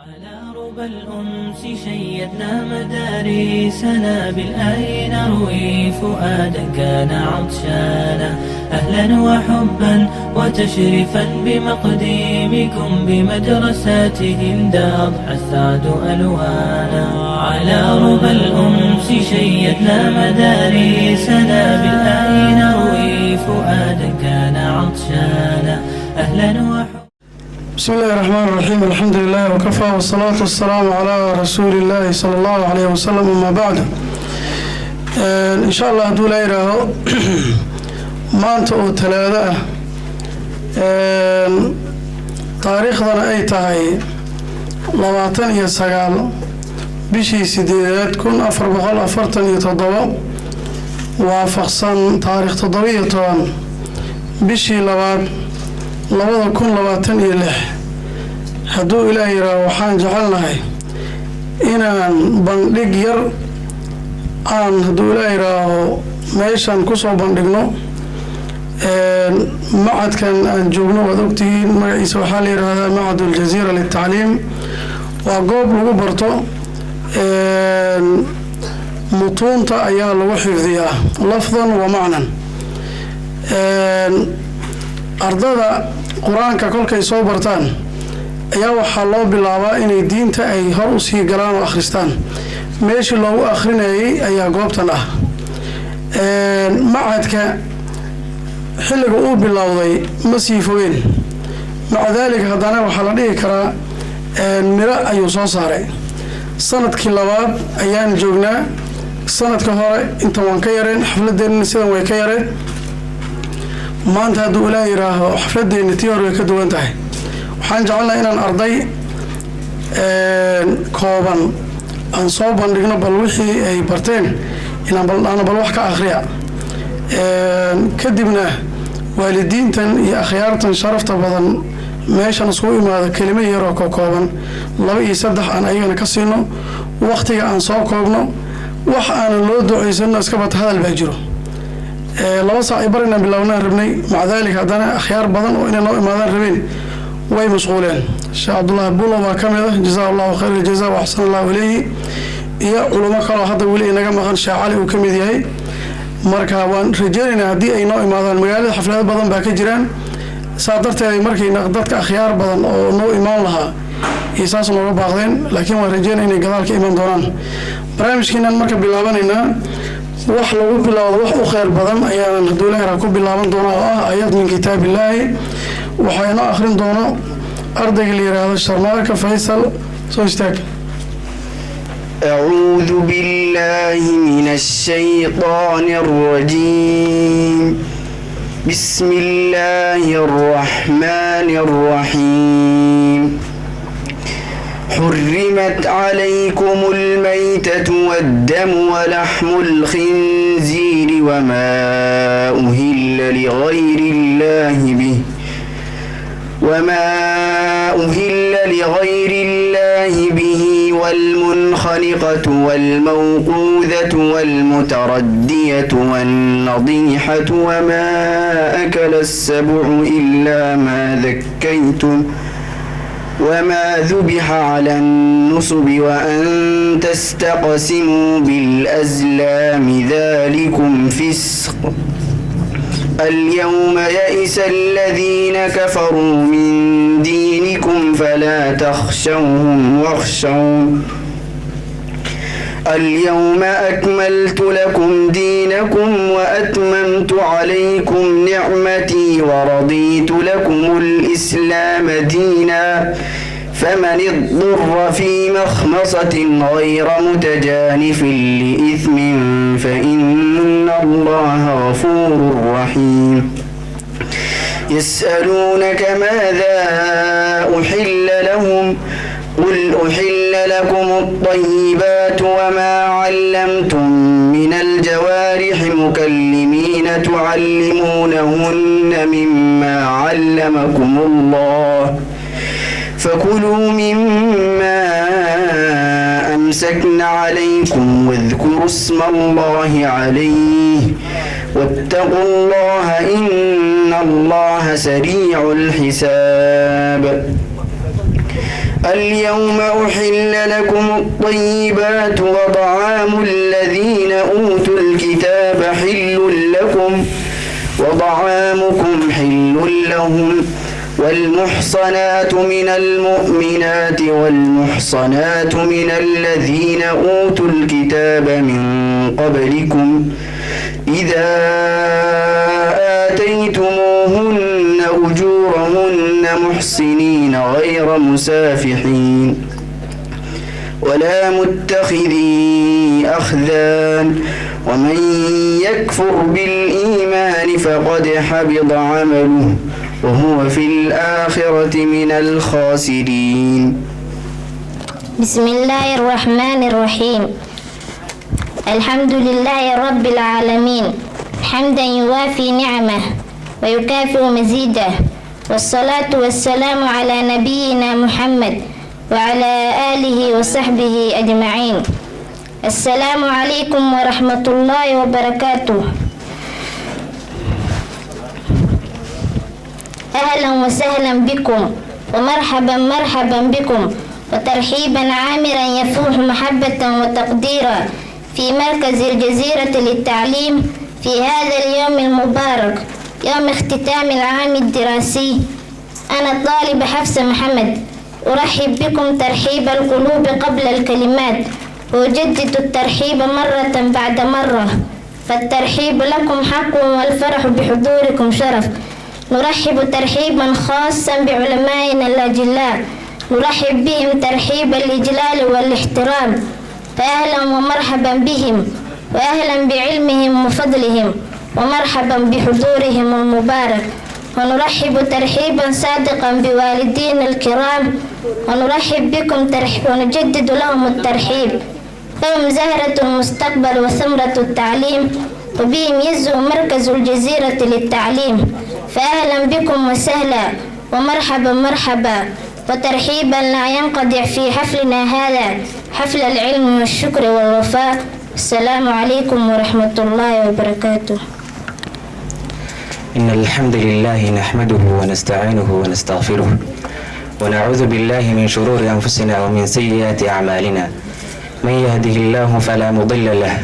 على ربى الأنس شيدنا مدارسنا بالآي نروي فؤادا كان عطشانا، أهلا وحبا وتشريفا بمقدمكم بمدرسات هند أضحى السعد ألوانا. على ربى الأنس شيدنا مدارسنا بالآي نروي فؤادا كان عطشانا، أهلا وحبا. بسم الله الرحمن الرحيم، الحمد لله وكفى، والصلاة والسلام على رسول الله صلى الله عليه وسلم، أما بعد. إن شاء الله hadduu la yidhaaho, maanta oo Talaado ah, taariikhdana ay tahay 29 bishii sideedaad 1447, waafaqsan taariikh 17 bishii labaad 2026, hadduu Ilaah yidhaaho, waxaan jecelnahay inaan bandhig yar aan, hadduu Ilaah yidhaaho, meeshan kusoo bandhigno. Macadkan aan joogno waad ogtihiin, magaciisa waxaa la yidhaahdaa Macad Aljaziira Litacliim. Waa goob lagu barto mutuunta, ayaa lagu xifdiyaa lafdan wa macnan. Ardada Qur-aanka kolkay soo bartaan ayaa waxaa loo bilaabaa inay diinta ay hor usii galaan oo akhristaan. Meeshii loogu akhrinayay ayaa goobtan ah. Macadka xilliga uu bilowday ma sii fogeen, maca daalika haddana waxaa la dhihi karaa miro ayuu soo saaray. Sanadkii labaad ayaan joognaa. Sanadka hore intan waan ka yareen, xafladeenna sidan way ka yareen. Maanta hadduu Ilaah yidhaaho, xafladeenna tii hore way ka duwan tahay. Waxaan jecelnahay inaan arday kooban aan soo bandhigno, bal wixii ay barteen inaan bal bal wax ka akhriya. Kadibna waalidiintan iyo akhyaartan sharafta badan meeshan iskugu imaado kelimo yaroo ka kooban, laba iyo saddex, aan ayagana ka siino. Waktiga aan soo koobno, wax aanan loo duceysano iska bata hadal baa jiro. 2 saac bar inaan bilownaan rabnay, maca daalika haddana akhyaar badan oo inay noo imaadaan rabeen way mashquuleen. Sheekh Cabdullaahi Bulo baa ka mid ah, jazaa Allahu khayr aljaza wa axsan Allahu ilayhi, iyo culamo kaloo hadda weli inaga maqan, Sheekh Cali uu ka mid yahay. Marka waan rajeynaynaa haddii ay noo imaadaan. Magaalada xaflado badan baa ka jiraan, saa darteed markay dadka akhyaar badan oo noo imaan lahaa iyo saas nooga baaqdeen, laakiin waan rajeynaya inay gadaal ka iman doonaan. Barnaamijkeenan marka bilaabanaynaa, wax lagu bilowdo wax u kheyr badan ayaanan hadduu Ilaah ku bilaaban doonaa, oo ah ayad min kitaab Illaahi. Waxaa inoo akhrin doono ardayga la yidhaahdo Sharmaarka Faysal. Soo istaag. أعوذ بالله من الشيطان الرجيم. بسم الله الرحمن الرحيم. حرمت عليكم الميتة والدم ولحم الخنزير وما أهل لغير الله به والمنخنقة والموقوذة والمتردية والنطيحة وما أكل السبع إلا ما ذكيتم وما ذبح على النصب وأن تستقسموا بالأزلام، ذلكم فسق. اليوم يئس الذين كفروا من دينكم فلا تخشوهم واخشون. اليوم أكملت لكم دينكم وأتممت عليكم نعمتي ورضيت لكم الإسلام دينا، فمن اضطر في مخمصة غير متجانف لإثم فإن الله غفور رحيم. يسألونك ماذا أحل لهم، قل أحل لكم الطيبات وما علمتم من الجوارح مكلمين تعلمونهن مما علمكم الله، فكلوا مما أمسكن عليكم واذكروا اسم الله عليه واتقوا الله، إن الله سريع الحساب. اليوم أحل لكم الطيبات وطعام الذين أوتوا الكتاب حل لكم وطعامكم حل لهم والمحصنات من المؤمنات والمحصنات من الذين أوتوا الكتاب من قبلكم إذا آتيتموهن أجورهن محصنين غير مسافحين ولا متخذي أخدان ومن يكفر بالإيمان فقد حبط عمله وهو في الآخرة من الخاسرين. بسم الله الرحمن الرحيم. الحمد لله رب العالمين، حمدا يوافي نعمه ويكافئ مزيده، والصلاة والسلام على نبينا محمد وعلى آله وصحبه أجمعين. السلام عليكم ورحمة الله وبركاته. أهلا وسهلا بكم، ومرحبا مرحبا بكم، وترحيبا عامرا يفوح محبة وتقديرا في مركز الجزيرة للتعليم في هذا اليوم المبارك، يوم اختتام العام الدراسي. أنا الطالبة حفصة محمد، أرحب بكم ترحيب القلوب قبل الكلمات، وأجدد الترحيب مرة بعد مرة، فالترحيب لكم حق والفرح بحضوركم شرف. نرحب ترحيبا خاصا بعلمائنا الأجلاء، نرحب بهم ترحيب الإجلال والاحترام، فأهلا ومرحبا بهم، وأهلا بعلمهم وفضلهم، ومرحبا بحضورهم المبارك. ونرحب ترحيبا صادقا بوالدينا الكرام، ونرحب بكم ونجدد لهم الترحيب، فهم زهرة المستقبل وثمرة التعليم، وبهم يزهو مركز الجزيرة للتعليم. فأهلا بكم وسهلا، ومرحبا مرحبا، وترحيبا لا ينقطع في حفلنا هذا، حفل العلم والشكر والوفاء. السلام عليكم ورحمة الله وبركاته. إن الحمد لله نحمده ونستعينه ونستغفره، ونعوذ بالله من شرور أنفسنا ومن سيئات أعمالنا. من يهده الله فلا مضل له،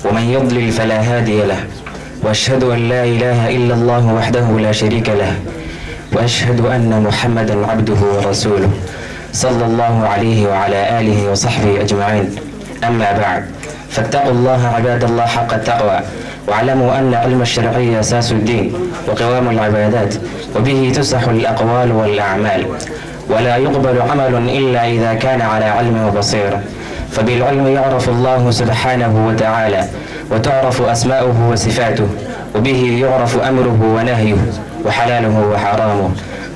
ومن يضلل فلا هادي له، وأشهد أن لا إله إلا الله وحده لا شريك له، وأشهد أن محمدا عبده ورسوله صلى الله عليه وعلى آله وصحبه أجمعين. أما بعد، فاتقوا الله عباد الله حق التقوى، واعلموا أن علم الشرعي أساس الدين وقوام العبادات، وبه تصح الأقوال والأعمال، ولا يقبل عمل إلا إذا كان على علم وبصيرة. فبالعلم يعرف الله سبحانه وتعالى، وتعرف أسماؤه وصفاته، وبه يعرف أمره ونهيه وحلاله وحرامه.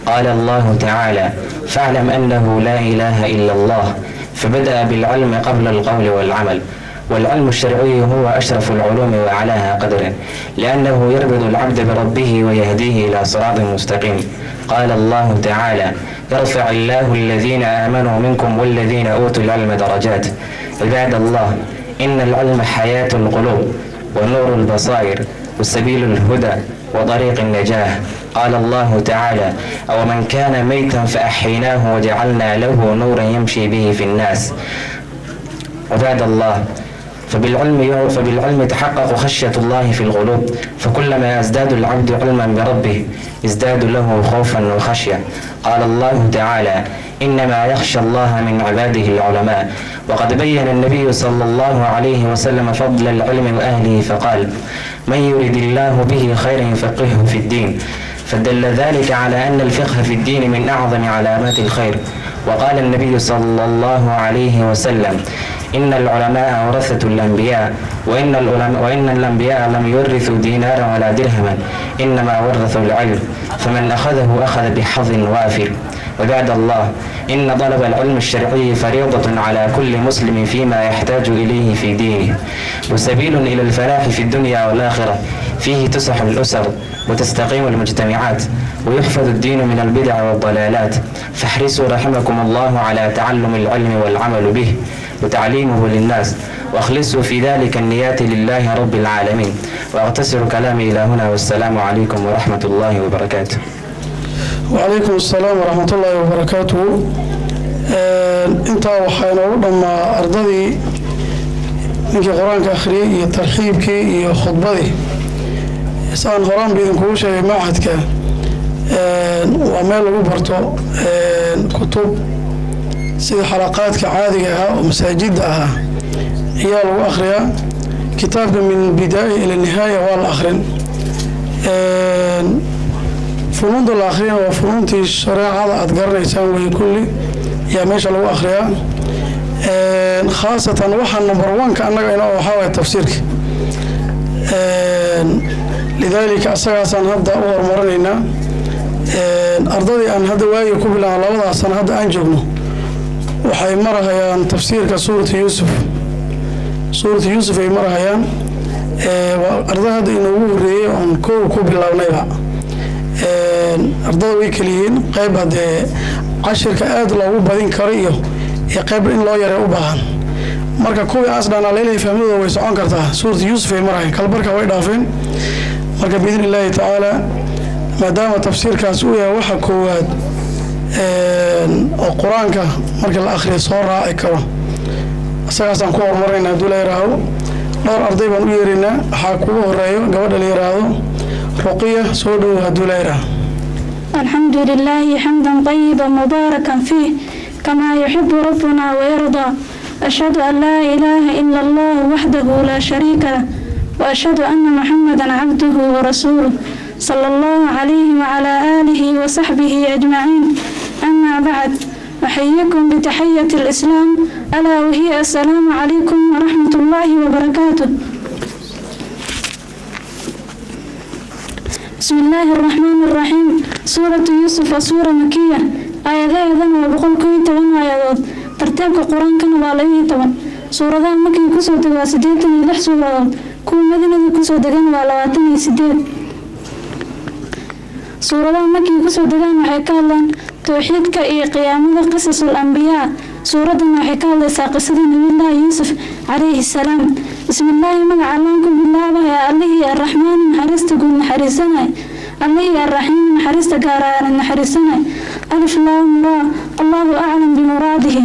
قال الله تعالى: فاعلم أنه لا إله إلا الله، فبدأ بالعلم قبل القول والعمل. والعلم الشرعي هو أشرف العلوم وأعلاها قدرا، لأنه يربط العبد بربه ويهديه إلى صراط مستقيم. قال الله تعالى: يرفع الله الذين آمنوا منكم والذين أوتوا العلم درجات. عباد الله، إن العلم حياة القلوب ونور البصائر وسبيل الهدى وطريق النجاة. قال الله تعالى: أو من كان ميتا فأحيناه وجعلنا له نورا يمشي به في الناس. عباد الله، فبالعلم تحقق خشية الله في القلوب، فكلما ازداد العبد علما بربه ازداد له خوفا وخشية. قال الله تعالى: إنما يخشى الله من عباده العلماء. وقد بين النبي صلى الله عليه وسلم فضل العلم وأهله فقال: من يريد الله به خيرا يفقهه في الدين. فدل ذلك على أن الفقه في الدين من أعظم علامات الخير. وقال النبي صلى الله عليه وسلم: إن العلماء ورثة الأنبياء، وإن الأنبياء لم يورثوا دينارا ولا درهما، إنما ورثوا العلم، فمن أخذه أخذ بحظ وافر. وبعد الله، إن طلب العلم الشرعي فريضة على كل مسلم فيما يحتاج إليه في دينه، وسبيل إلى الفلاح في الدنيا والآخرة، فيه تصح الأسر وتستقيم المجتمعات، ويحفظ الدين من البدع والضلالات. فاحرصوا رحمكم الله على تعلم العلم والعمل به وتعليمه للناس، واخلصوا في ذلك النيات لله رب العالمين. وأختصر كلامي إلى هنا، والسلام عليكم ورحمة الله وبركاته. وعليكم السلام ورحمة الله وبركاته. Intaa waxaa inoogu dhammaa ardadii, ninkii Qur-aanka akhriyey iyo tarxiibkii iyo khudbadii. Saan horaan ba idinkugu sheegay, machadka waa meel lagu barto kutub, sida xalaqaadka caadiga ahaa oo masaajidda ahaa ayaa lagu akhriyaa. Kitaabka min bidaaya ila nihaaya waa la akhrin. Funuunta la akhriyana waa funuuntii shareecada aad garanaysaan wey, kulli yaa meesha lagu akhriyaa. Khaasatan waxaa number one-ka annaga inoo waxaa waaya tafsiirka. Lidaalika asagaasaan hadda u horumarinaynaa. Ardadii aan hadda waagi ku bilaabno, labadaas sano hadda aan joogno, waxay marahayaan tafsiirka Suurata Yuusuf. Suurata Yuusuf ay marahayaan. Waa arday hadda inoogu horreeyey oon kow ku bilaabnayba. Ardada way kaliyihiin, qayb haddee cashirka aada loogu badin karo iyo qayb in loo yaray u baahan. Marka kuwii aas dhanaa leelahay fahmadooda way socon kartaa. Suurata Yuusuf ay marahayaan, kalbarka way dhaafeen. Marka biidni Illaahi tacaala, maadaama tafsiirkaas uu yahay waxa koowaad oo Qur-aanka marka la akhriyo soo raaci karo, isagaasaan ku horumarayna. Hadduu la yidhaahdo, dhowr arday baan u yeeraynaa. Waxaa kugu horeeyo gabadha la yidhaahdo Ruqiya. Soo dhowow hadduu la yidhaahdo. الحمد لله حمدا طيبا مباركا فيه كما يحب ربنا ويرضى. أشهد أن لا إله إلا الله وحده لا شريك له، وأشهد أن محمدا عبده ورسوله، صلى الله عليه وعلى آله وصحبه أجمعين. أما بعد، أحييكم بتحية الإسلام، ألا وهي السلام عليكم ورحمة الله وبركاته. بسم الله الرحمن الرحيم. سورة يوسف سورة مكية. Aayadaheedana waa 111 aayadood. Tartiibka Qur-aankana waa 12. Suuradaha Makiga kusoo dega waa 86 suuradood, kuwa Madiinada kusoo degana waa 28. Suuradaha Makiga kusoo degaan waxay ka hadlaan towxiidka iyo qiyaamada, qisasul ambiyaa. Suuraddan waxay ka hadlaysaa qisada Nabiyullaahi Yuusuf calayhi salaam. Bismillaahi, magaca Allaan ku bilaabaya, Allihii Arraxmaani naxariista guud naxariisanay, Allihii Arraxiim naxariista gaaraanan naxariisanay. Alif laam raa, Allahu aclam bimuraadihi.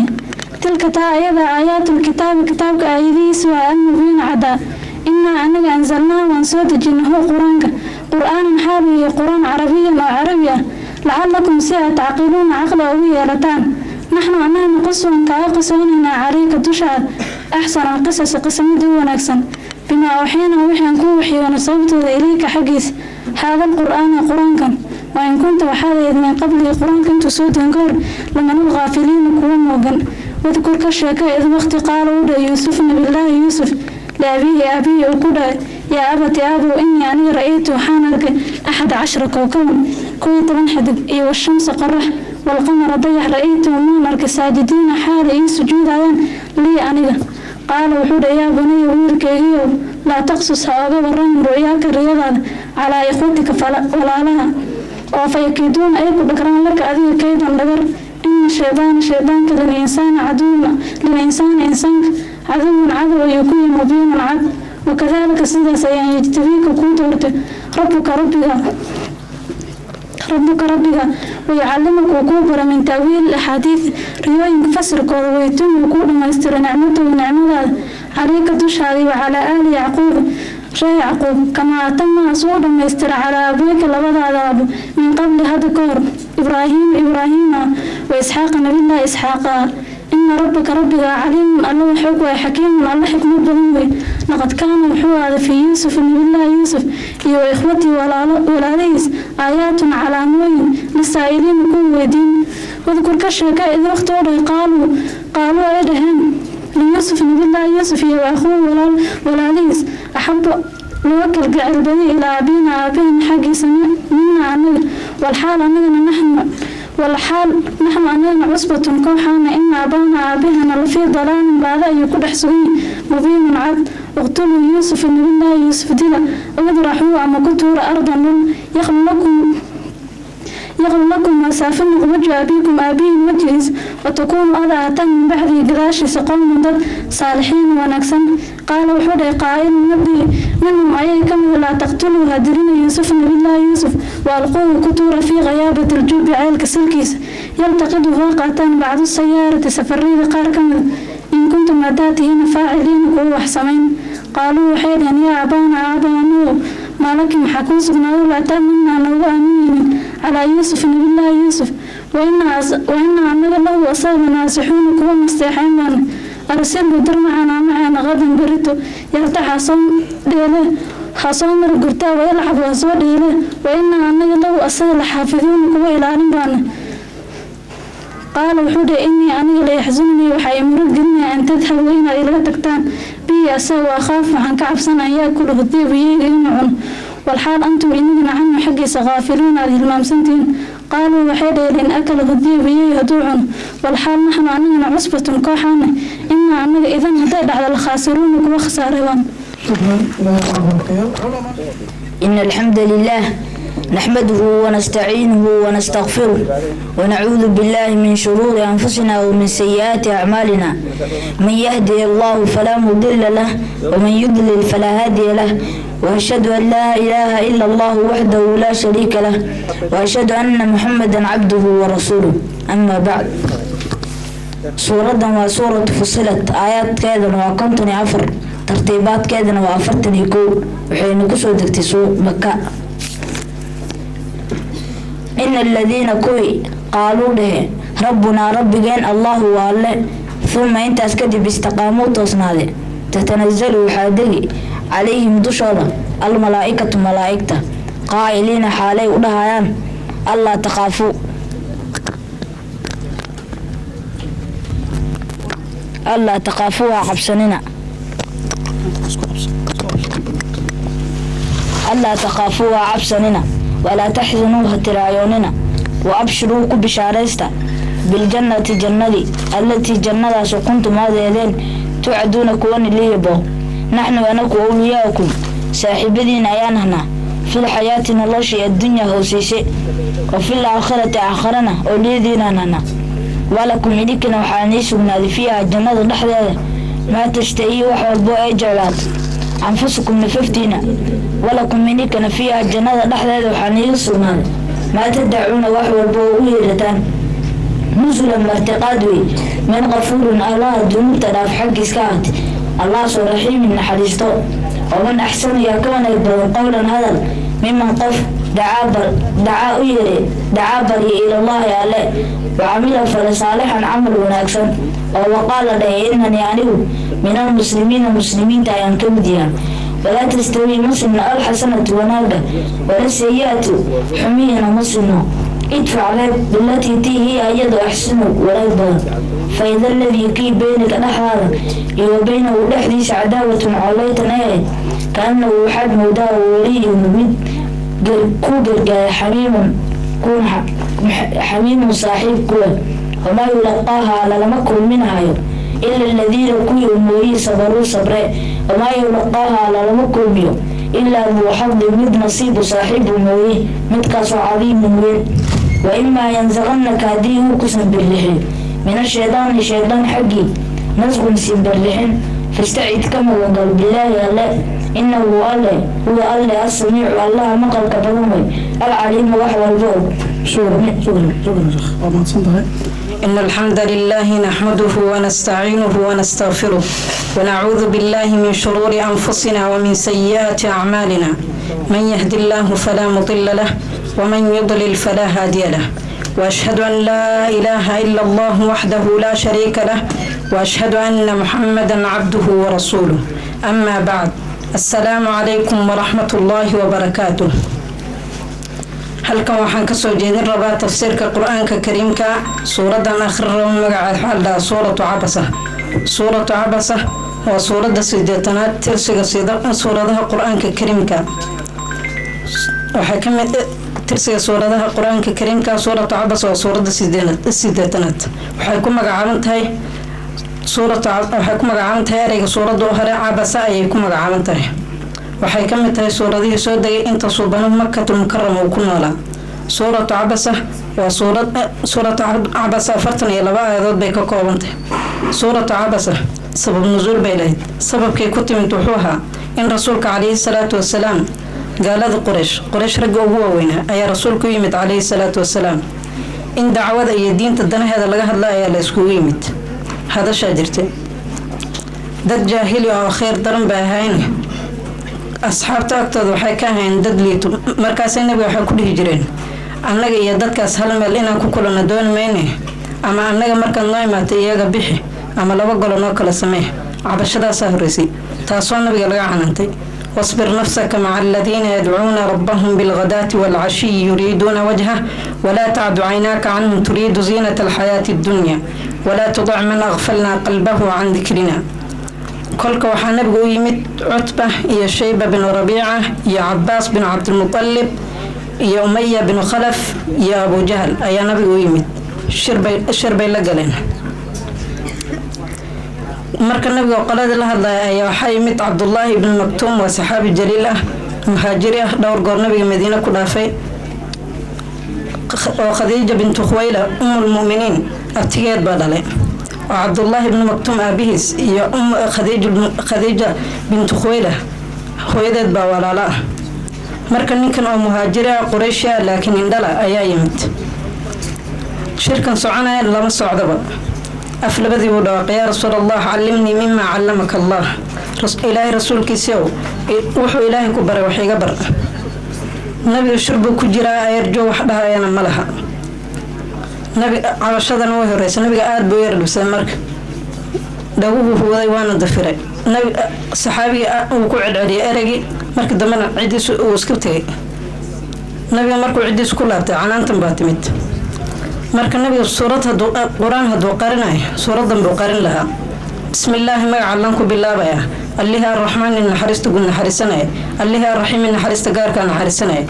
Tilka, taa ayada, aayaatul kitaabi, kitaabka aayadihiisa waa, almubiin, caddaa. Innaa, anaga, anzalnaa, waan soo dejinay, hu, Qur-aanka, qur-aanan, xaalu yahay Qur-aan, carabiyan, oo carabi ah, lacalakum, si aad, tacqiluuna, caqli ugu yeelataan. Naxnu, annaga, naqus, waan kaaga qisoonaynaa, calayka, dushaada, axsana alqisasi, qisa mid u wanaagsan, bimaa awxaynaa, waxaan kuu waxyoona sababtooda, ilayka, xaggiisa, haada alqur'aana, Qur-aankan. Wain kunta, waxaad ahayd, min qablihi, Qur-aanka intuu soo degan ka hor, lamin alghaafiliina, kuwa moogan. Wadkur, ka sheeka, id waqti qaala, u dhahay, Yuusuf, Nabillaahi Yuusuf, liabiihi, aabihii uu ku dhahay: yaa abati, aabow, innii, aniga, ra'aytu, waxaan arkay, 11 kowkaban, 11 xidig, iyo washamsa, qorax, walqamara, dayax, ra'aytuhum, waan arkay, saajidiina, xaala ii sujuudayaan, lii, aniga. Qaala, wuxuu dhahay: yaa bunaya, wiilkaygiyow, laa taqsus, ha oga waramin, ru'yaaka, riyadaada, calaa ikhwatika, walaalaha, oo fayakiiduuna, ay ku dhagraan, laka, adiga, kaydan, dhagar. Ina shaydaana, shaydaanka, lilinsaani caduwun, lilinsaani, insaanka, caduwun, cadow ayuu ku yihi, mubiinun, cad. Wakadaalika, sidaas ayaan, yajtabiika, kuu doortay, rabbuka, rabbiga, rabbuka, rabbiga, wayucallimuka, uu kuu bara, min ta'wiil axaadiid, riyooyinka fasirkooda, wayutimu, uu kuu dhammaystiro, nicmatahu, nicmadaada, calayka, dushaada, wa calaa aali Yacquub, ree Yacquub, kamaa atamaha, suu dhammaystira, calaa abweyka, labadaada aabo, min qabli, hadda ka hor, Ibraahiim, Ibraahiima, wa Isxaaqa, Nabillahi Isxaaqa. Ina rabbaka, rabbiga, caliimun, alla wax og waay, xakiimun, alla xikmad badan wey. Laqad kaana, wuxuu aaday, fii Yuusuf, Nabillahi Yuusuf, iyo wa ikhwatii, walaalihiis, aayaatun, calaamooyin, lisaa'iliina, kuwa weydiin. Wadkur, ka sheeka, id waqti oo dhahay, qaaluu, ay dhaheen, liyuusuf, Nabillahi Yuusuf, iyo wa akhuuhu, walaalihiis, axabu, loo kalgacel baday, ilaa abiina, aabaheen xaggiisa, mina, anaga, walxaal anagana, naxnu, walxaal naxnu, anagana, cusbatun, kooxaana. Ina abaana, aabahana, lafii dalaalin, baada ayuu ku dhex sugan yahay, mubiinun, cad. Uqtuluu Yuusuf, Nabillahi Yuusuf dila, idraxuu, ama ku tuura, ardan, dhul, yakhlu lakum. Yaqlu lakum masaafo noq wajhu abiikum aabihiin wejigiis, watakuunu ada ahaataan min bacdihi gadaashiisa qowman dad saalixiin wanaagsan. Qaala wuxuu dhahay qaa'ilun mid minhum ayaga ka mida: laa taqtuluu, ha dilina, Yuusufa, nabillaahi Yuusuf, waalquuhu, ku tuura, fii ghayaabati aljubi, ceelka salkiisa, yaltaqidu, ha qaataan, bacdu sayaarati, safariyada qaar ka mida, in kuntum, haddaad tihiin, faaciliina, kuwa wax samayn. Qaaluu waxay dhaheen: yaa abaana, aabaanow, maalaki, maxaa kuu sugnaaday, laa ta'manaa, noogu aaminaynin, calaa Yuusuf, nabillaahi Yuusuf, wa inaa anaga lahu, asaga, naasixuuna, kuwa nasteexayn baana. Arsilhu, dir, macanaa, maceena, qadan, berito, yartax, ha soo dheele, ha soo mar gurtaa, wayalcab, waa soo dheele, wa inaa anaga lahu, asaga, la xaafiduuna, kuwa ilaalin baana. Qaala wuxuu dhahay: innii aniga layaxsununii, waxaa i murug gelinaya, an tadhabu, inaad ilaga tagtaan, bihi, asaga, wa akhaaf, waxaan ka cabsan, an yaakuluhu diibu, yeyga inuu cuno, walxaal antum inigana canhu, xaggiisa, khaafiluun, aad hilmaamsantihiin. Qaaluu waxay dhaheen: in akalahu diibu, yey hadduu cuno, walxaal naxnu anagana cusbatun, kooxaana, inaa anaga idan, hadday dhacdo, la khaasiruuna, kuwa khasaaray baan. إن الحمد لله نحمده ونستعينه ونستغفره ونعوذ بالله من شرور أنفسنا ومن سيئات أعمالنا. من يهده الله فلا مضل له ومن يضلل فلا هادي له، وأشهد أن لا إله إلا الله وحده لا شريك له، وأشهد أن محمدا عبده ورسوله. أما بعد، suuraddan waa suuratu Fusilad. Aayaadkeedana waa 54, tartiibaadkeedana waa 41. Waxayna kusoo degtay suuq Maka. Ina aladiina, kuwii, qaaluu, dhehe, rabbunaa, rabbigeen, Allahu, waa Alle, uma, intaas kadib, istaqaamuu, toosnaade, tatanazalu, waxaa degi, calayhim, dushooda, almalaa'ikatu, malaa'igta, qaa'iliina, xaalay u dhahayaan, allaa takhaafuu, allaa takhaafuu, ha cabsanina, allaa takhaafuu, ha cabsanina, walaa taxsanuu, ha tiraayoonina, wa abshiruu, ku bishaaraysta, biljannati, jannadii, allatii, jannadaasoo, kuntum, aad eedeen, tucaduuna, kuwani liibo. Naxnu, anaku, awliyaakum, saaxiibadiina ayaan ahnaa, fil xayaati, noloshii, addunya, hooseyse, wa fil aakhirati, aakharana, owliyadiinaan ahnaa. Walakum, idinkana, waxaa nii sugnaaday, fiiha, jannada dhexdeeda, maa tashtahii, wax walbo ay jeclaato, anfusukum, nafaftiina, walakum, idinkana, fiiha, jannada dhexdeeda, waxaa niiga sugnaaday, maa tadacuuna, wax walbo oo u yeerataan. Nusulan, martiqaad wey, min qafuurin, Allaha dunuubta dhaaf xaggiis ka ahaatay, Allahsoo raxiimin, naxariisto. Waman axsanu, yaa ka wanaag badan, qowlan, hadal, miman, qof, dacaa, u yeere, dacaa, barya, ilallaahi, Alle, wacamila, fale, saalixan, camal wanaagsan, oo waqaala, dhahay, inanii, anigu, min almuslimiina, muslimiinta ayaan ka mid yahay. Walaa tastawii, ma sinno, alxasanatu, wanaaga, wala sayi-atu, xumihiina ma sinno. Idfac, reeb, bilatii, tii, hiya, iyadu, axsanu, wanaag badan, fa ida aladii, kii, beynaka, dhexdaada iyo wa beynahu, dhexdiisa, cadaawatun, coleytan ay ahayd, kaanahu, waxaad moodaa, waliyun, mid ku gargaara, xamiimun, xamiimun, saaxiib kuwa. Wamaa yulaqaaha, lalama kulminahayo, ila aladiina, kuwii mooyi, sabaruu, sabre. Wamaa yulaqaaha, lalama kulmiyo, ilaa duu xadin, mid nasiibu saaxiibu mooye, midkaasoo cadiimun, weyn. Wa imaa yansaqannaka, haddii uu ku simbirlixiyo, min ashaydaani, shaydaan xaggii, nasqun, simbirlixin, fastacid, ka magangal, bilaahi, Alle, inahu Alle, huwa Alle, asamiicu, Allaha maqalka badan wey, alcaliimu, wax walba og. Waa mahadsan tahay. إن الحمد لله نحمده ونستعينه ونستغفره ونعوذ بالله من شرور أنفسنا ومن سيئات أعمالنا. من يهد الله فلا مضل له ومن يضلل فلا هادي له، وأشهد أن لا إله إلا الله وحده لا شريك له، وأشهد أن محمدا عبده ورسوله. أما بعد، السلام عليكم ورحمة الله وبركاته. Halkan waxaan kasoo jeedin rabaa tafsiirka Qur-aanka Kariimka. Suuraddan akhri rabo magaceed waxaa la dhahaa Suuratu Cabasa. Suuratu Cabasa waa suuradda 80aad tirsiga suuradaha Qur-aanka Kariimka. Waxay ka mid tirsiga suuradaha Qur-aanka Kariimka. Suuratu Cabasa waa suuradda 80aad. Waxay ku magacaaban tahay suuratu, waxay ku magacaaban tahay ereyga suuradda u hore, Cabasa ayay ku magacaaban tahay. Waxay ka mid tahay suuradihii soo degay inta suubanuhu Makatul Mukarama uu ku noolaa. Suuratu Cabasa waa suurad. Suuratu Cabasa 42 aayadood bay ka koobantay. Suuratu Cabasa sabab nusuul bay lahayd. Sababkay ku timid wuxuu ahaa in Rasuulka calayhi salaatu wasalaam gaalada Quraysh, Quraysh ragga ugu waaweynaa ayaa Rasuulka u yimid calayhi salaatu wasalaam. In dacwada iyo diinta danaheeda laga hadla ayaa la iskugu yimid. Hadashaa jirtay, dad jaahili oo khayr daran bay ahayn. Asxaabta agtooda waxay ka ahayn dad liito. Markaasay Nabiga waxay ku dhihi jireen: "Annaga iyo dadkaas hal meel inaan ku kulanno dooni mayne, ama annaga markaad noo imaatay iyaga bixi, ama laba golo noo kala samee." Cabashadaasaa horreysay, taasoo Nabiga laga canantay: "واصبر نفسك مع الذين يدعون ربهم بالغداة والعشي يريدون وجهه ولا تعد عيناك عنهم تريد زينة الحياة الدنيا ولا تطع من أغفلنا قلبه عن ذكرنا." Kolka waxaa Nabigu u yimid Cutba iyo Shayba binu Rabiica iyo Cabaas binu Cabdilmutalib iyo Umaya binu Khalaf iyo Abujahal ayaa Nabigu u yimid. Shir bay la galeen. Marka Nabiga qoladii la hadlaya ayaa waxaa yimid Cabdullaahi ibnu Maktuum. Waa saxaabi jaliil ah, muhaajiri ah, dhowr goor Nabiga Madiine ku dhaafay, oo Khadiija bintu Khuwayla umulmuminiin abtigeed baa dhalay, oo Cabdullaahi ibnu Maktuum aabihiis iyo Khadiija bintu Khuwayla hooyadeed baa walaalo ah. Marka ninkan oo muhaajiri ah, Qurayshi ah, laakiin indhala ayaa yimid. Shirkan soconaya lama socdaba. Af labadii buu dhawaaqay: "Yaa Rasuul Allah, callimnii mima callamaka Allah." Ilaahay rasuulkiisiow, wuxuu Ilaahay ku baray wax iga bar. Nabiga shir buu ku jiraa, ayarjo wax dhahayana ma laha. Nabi cabashadana way horeysa. Nabiga aada buu yar dhibsaday. Marka dhaguhu huwaday waana dafiray. Nabi saxaabiga uu ku celceliyay ereygii. Marka dambena ciddiisu uu iska tegay. Nabiga markuu ciddiisu ku laabtay, canaantan baa timid. Marka Nabiga suurad haduu Qur-aan hadduu qarinayo, suuradan buu qarin lahaa. Bismillaahi, magaca Allaan ku bilaabaya, Allihii Arraxmaani naxariista guud naxariisanaya, Allihii Arraxiimi naxariista gaarkaa naxariisanaya.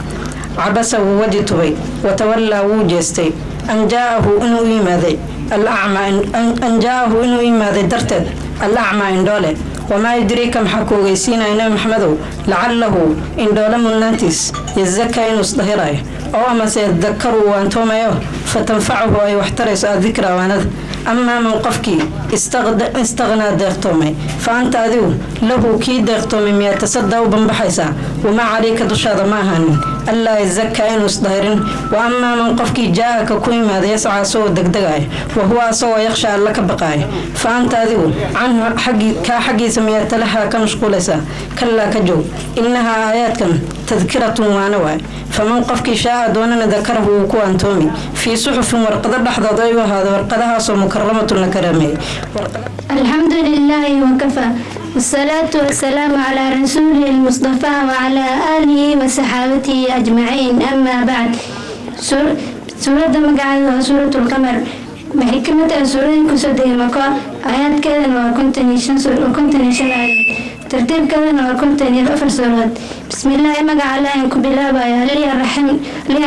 Cabasa, wuu waji tubay, watawallaa, wuu jeestay, an jaa'ahu inuu yimaaday alacmaa, an jaa'ahu inuu yimaaday darteed, alacmaa, indhoole. Wamaa yudriika, maxaa ku ogeysiinaya, Nabi Maxamedow, lacalahu, indhoole mudnaantiis, yazakaa, inuu isdahirayo, oo amase yadakaru, uu waantoomayo, fatanfacahu, ay waxtarayso, addikra, waanada. Amaa man, qofkii, istaqnaa, deeqtoomay, fa anta, adigu, lahu, kii deeqtoomay, miyaa tasadaa, u banbaxaysaa? Wamaa calayka, dushaada ma ahaanin, allaa yazakaa, inuu isdahirin. Wa amaa man, qofkii, jaa'aka, ku yimaada, yascaa, asagoo degdegaayo, wa huwa, asagoo, yakhsha, Alla ka baqaayo, fa anta, adigu, canhu, kaa xaggiisa, miyaa talahaa, ka mashquulaysaa? Kallaa, ka joog. Innahaa, aayaadkan, tadkiratun, waana waay. Faman, qofkii, shaaa, doonana, dakarahu, wuu ku waantoomi. Fii suxufin, warqado dhexdood ay u ahaado, warqadahaasoo mukaramatun, la karaameeyey. الحمد لله وكفى، والصلاة والسلام على رسوله المصطفى وعلى آله وصحابته أجمعين، أما بعد. سورة magaceeda سورة القمر. Waxay ka mid tahay suuradii kusoo degay Mako. Aayaadkeedana waa 55 aayadood, tartiibkeedana waa 54 suuradood. Bismillaahi, magaca Alle aan ku bilaabayo, Alihi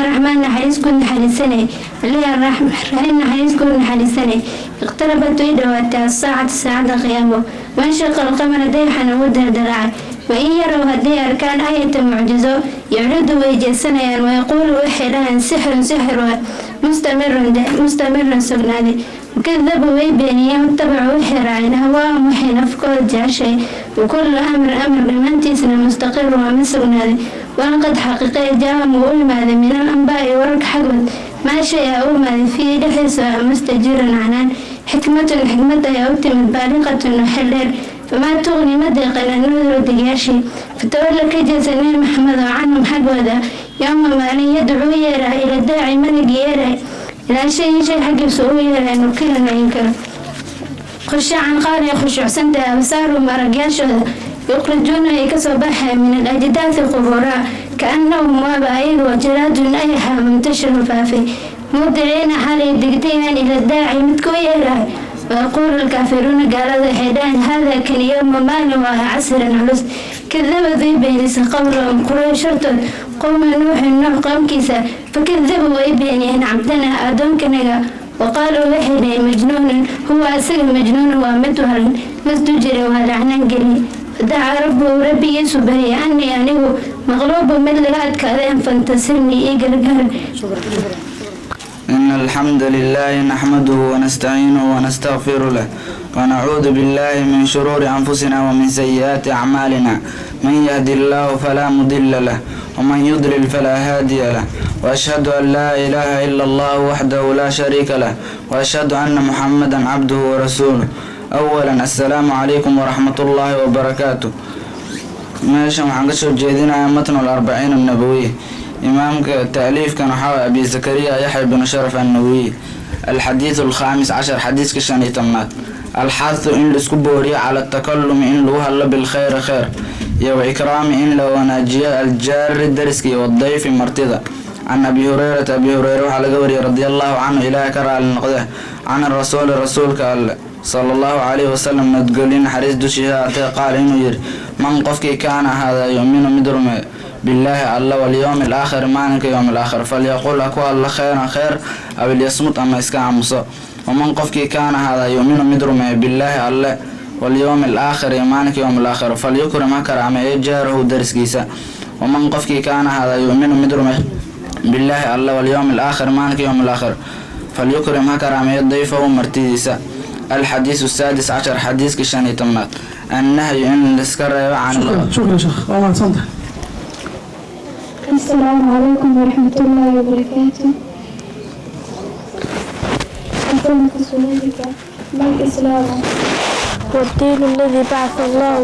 Raxmaan, naxariis guud naxariisanay, Alihi Raxiim, naxariis guud naxariisanay. اقتربت, way dhawaatay, الساعة, saacada qiyaamo. وانشق القمر, dayaxana wuu dildilacay. وإن يروا, hadday arkaan, آية, mucjizo, يعرضوا, way jeesanayaan, ويقولوا, waxay dhahaan, سحر, sixir waa, مستمر, مستمر, sugnaaday. وكذبوا, way beeniyeen, واتبعوا, waxay raaceen, أهواءهم, waxay nafkooda jeceshay. وكل أمر, أمر dhammaantiisna, مستقر, waa mid sugnaaday. ولقد, xaqiiqee, جاءهم, wuu u yimaaday, من الأنباء, wararka xaggood, ما shay aa u imaaday, فيه, dhexdiisa ah, مزدجر, canaan. حكمة, xikmad ayaa u timid, بالغة, xeel dheer. فما تغني, ma deeqan, النذر, digayaashii. فتول, ka jeesa, Nebi Maxamed oo, عنهم, xaggooda, يوم, maalin, يدعو, yeeray, إلى داعي, manig yeeray, إلى شيء, shay xaggiisa ugu yeeray, نكر, la inkaro. خشوعا, qaar ay khushuucsantahay, أبصارهم, aragyaashooda, يخرجون, ay kasoo baxaya, من الأجداث, qubuuraha, كأنهم, waaba ayagoo, جراد, ayaxa, منتشر, faafay, مهطعين, xalay degdegayaan, إلى الداعي, midku yeerahay. ويقول الكافرون, gaalada waxay dhahaan, هذا, kan, يوم, maalin waa, عسير, culus. كذبت, way beenisay, قبلهم, Quraysh hortood, قوم نوح, Nuux qoomkiisa. فكذبوا, way beeniyeen, عبدنا, addoonkanaga. وقالوا, waxay dhaheen, مجنون هو, asaga, مجنون, waa mid walan, وازدجر, waa lacnan geli. فدعا ربه, rabbigiisu baryay, أني, anigu, Maqluuba mid laga adkaadeen fantasirni ii gargaar. إن الحمد لله نحمده ونستعينه ونستغفر له ونعوذ بالله من شرور أنفسنا ومن سيئات أعمالنا. من يهدي الله فلا مضل له ومن يضلل فلا هادي له، وأشهد أن لا إله إلا الله وحده لا شريك له، وأشهد أن محمدا عبده ورسوله. أولا، السلام عليكم ورحمة الله وبركاته. Meeshan waxaan kasoo jeedinayaa matnu alarbaciin annabawiy. Imaamka taaliifkan waxaa waye Abi Zakariya Yaxya bnu Sharaf annawiy. Alxadiidu alkhaamis cashar, xadiiska 15aad. Alxathu, in laisku booriyo, cala atakalumi, in lagu hadlo, bilkhayri, khayr, iyo waikraami, in la wanaajiyo, aljaari, dariska, iyo wadayfi, martida. Can Abi Hureyrata, Abi Hureyre waxaa laga wariyey, radia Allahu canhu, Ilaahay ka raali noqde, can rasuuli, rasuulka Alle, sala Allahu calayhi wasalam, nabadgelyo naxariis dushiisa aatee, qaal, inuu yidhi: man, qofkii, kaana, ahaada, yuminu, mid rumeeyo, billaahi, Alla, walyowmi alaakhir, maalinka yowm alaakhir, falyaqul, ha ku hadlo, khayran, khayr, aw ilyasmut, ama iska aamuso. Waman, qofkii, kaana, ahaada, yuminu, mid rumeeyo, billaahi, Alle, walyowmi alaakhir, iyo maalinka yowm alaakhir, falyukrim, ha karaameeyo, jaarahu, dariskiisa. Waman, qofkii, kaana, ahaada, yuminu, mid rumeeyo, billaahi, Alle, walyowmi alaakhir, maalinka yowm alaakhir, falyukrim, ha karaameeyo, dayfahu, martidiisa. Alxadiisu asaadis cashar, xadiiska 15aad. Annahyu, in laiska reebo, can Shukran, shukran sheekh, waa mahadsantahay. السلام عليكم ورحمة الله وبركاته. أسألك سؤالك: ما الإسلام؟ هو الدين الذي بعث الله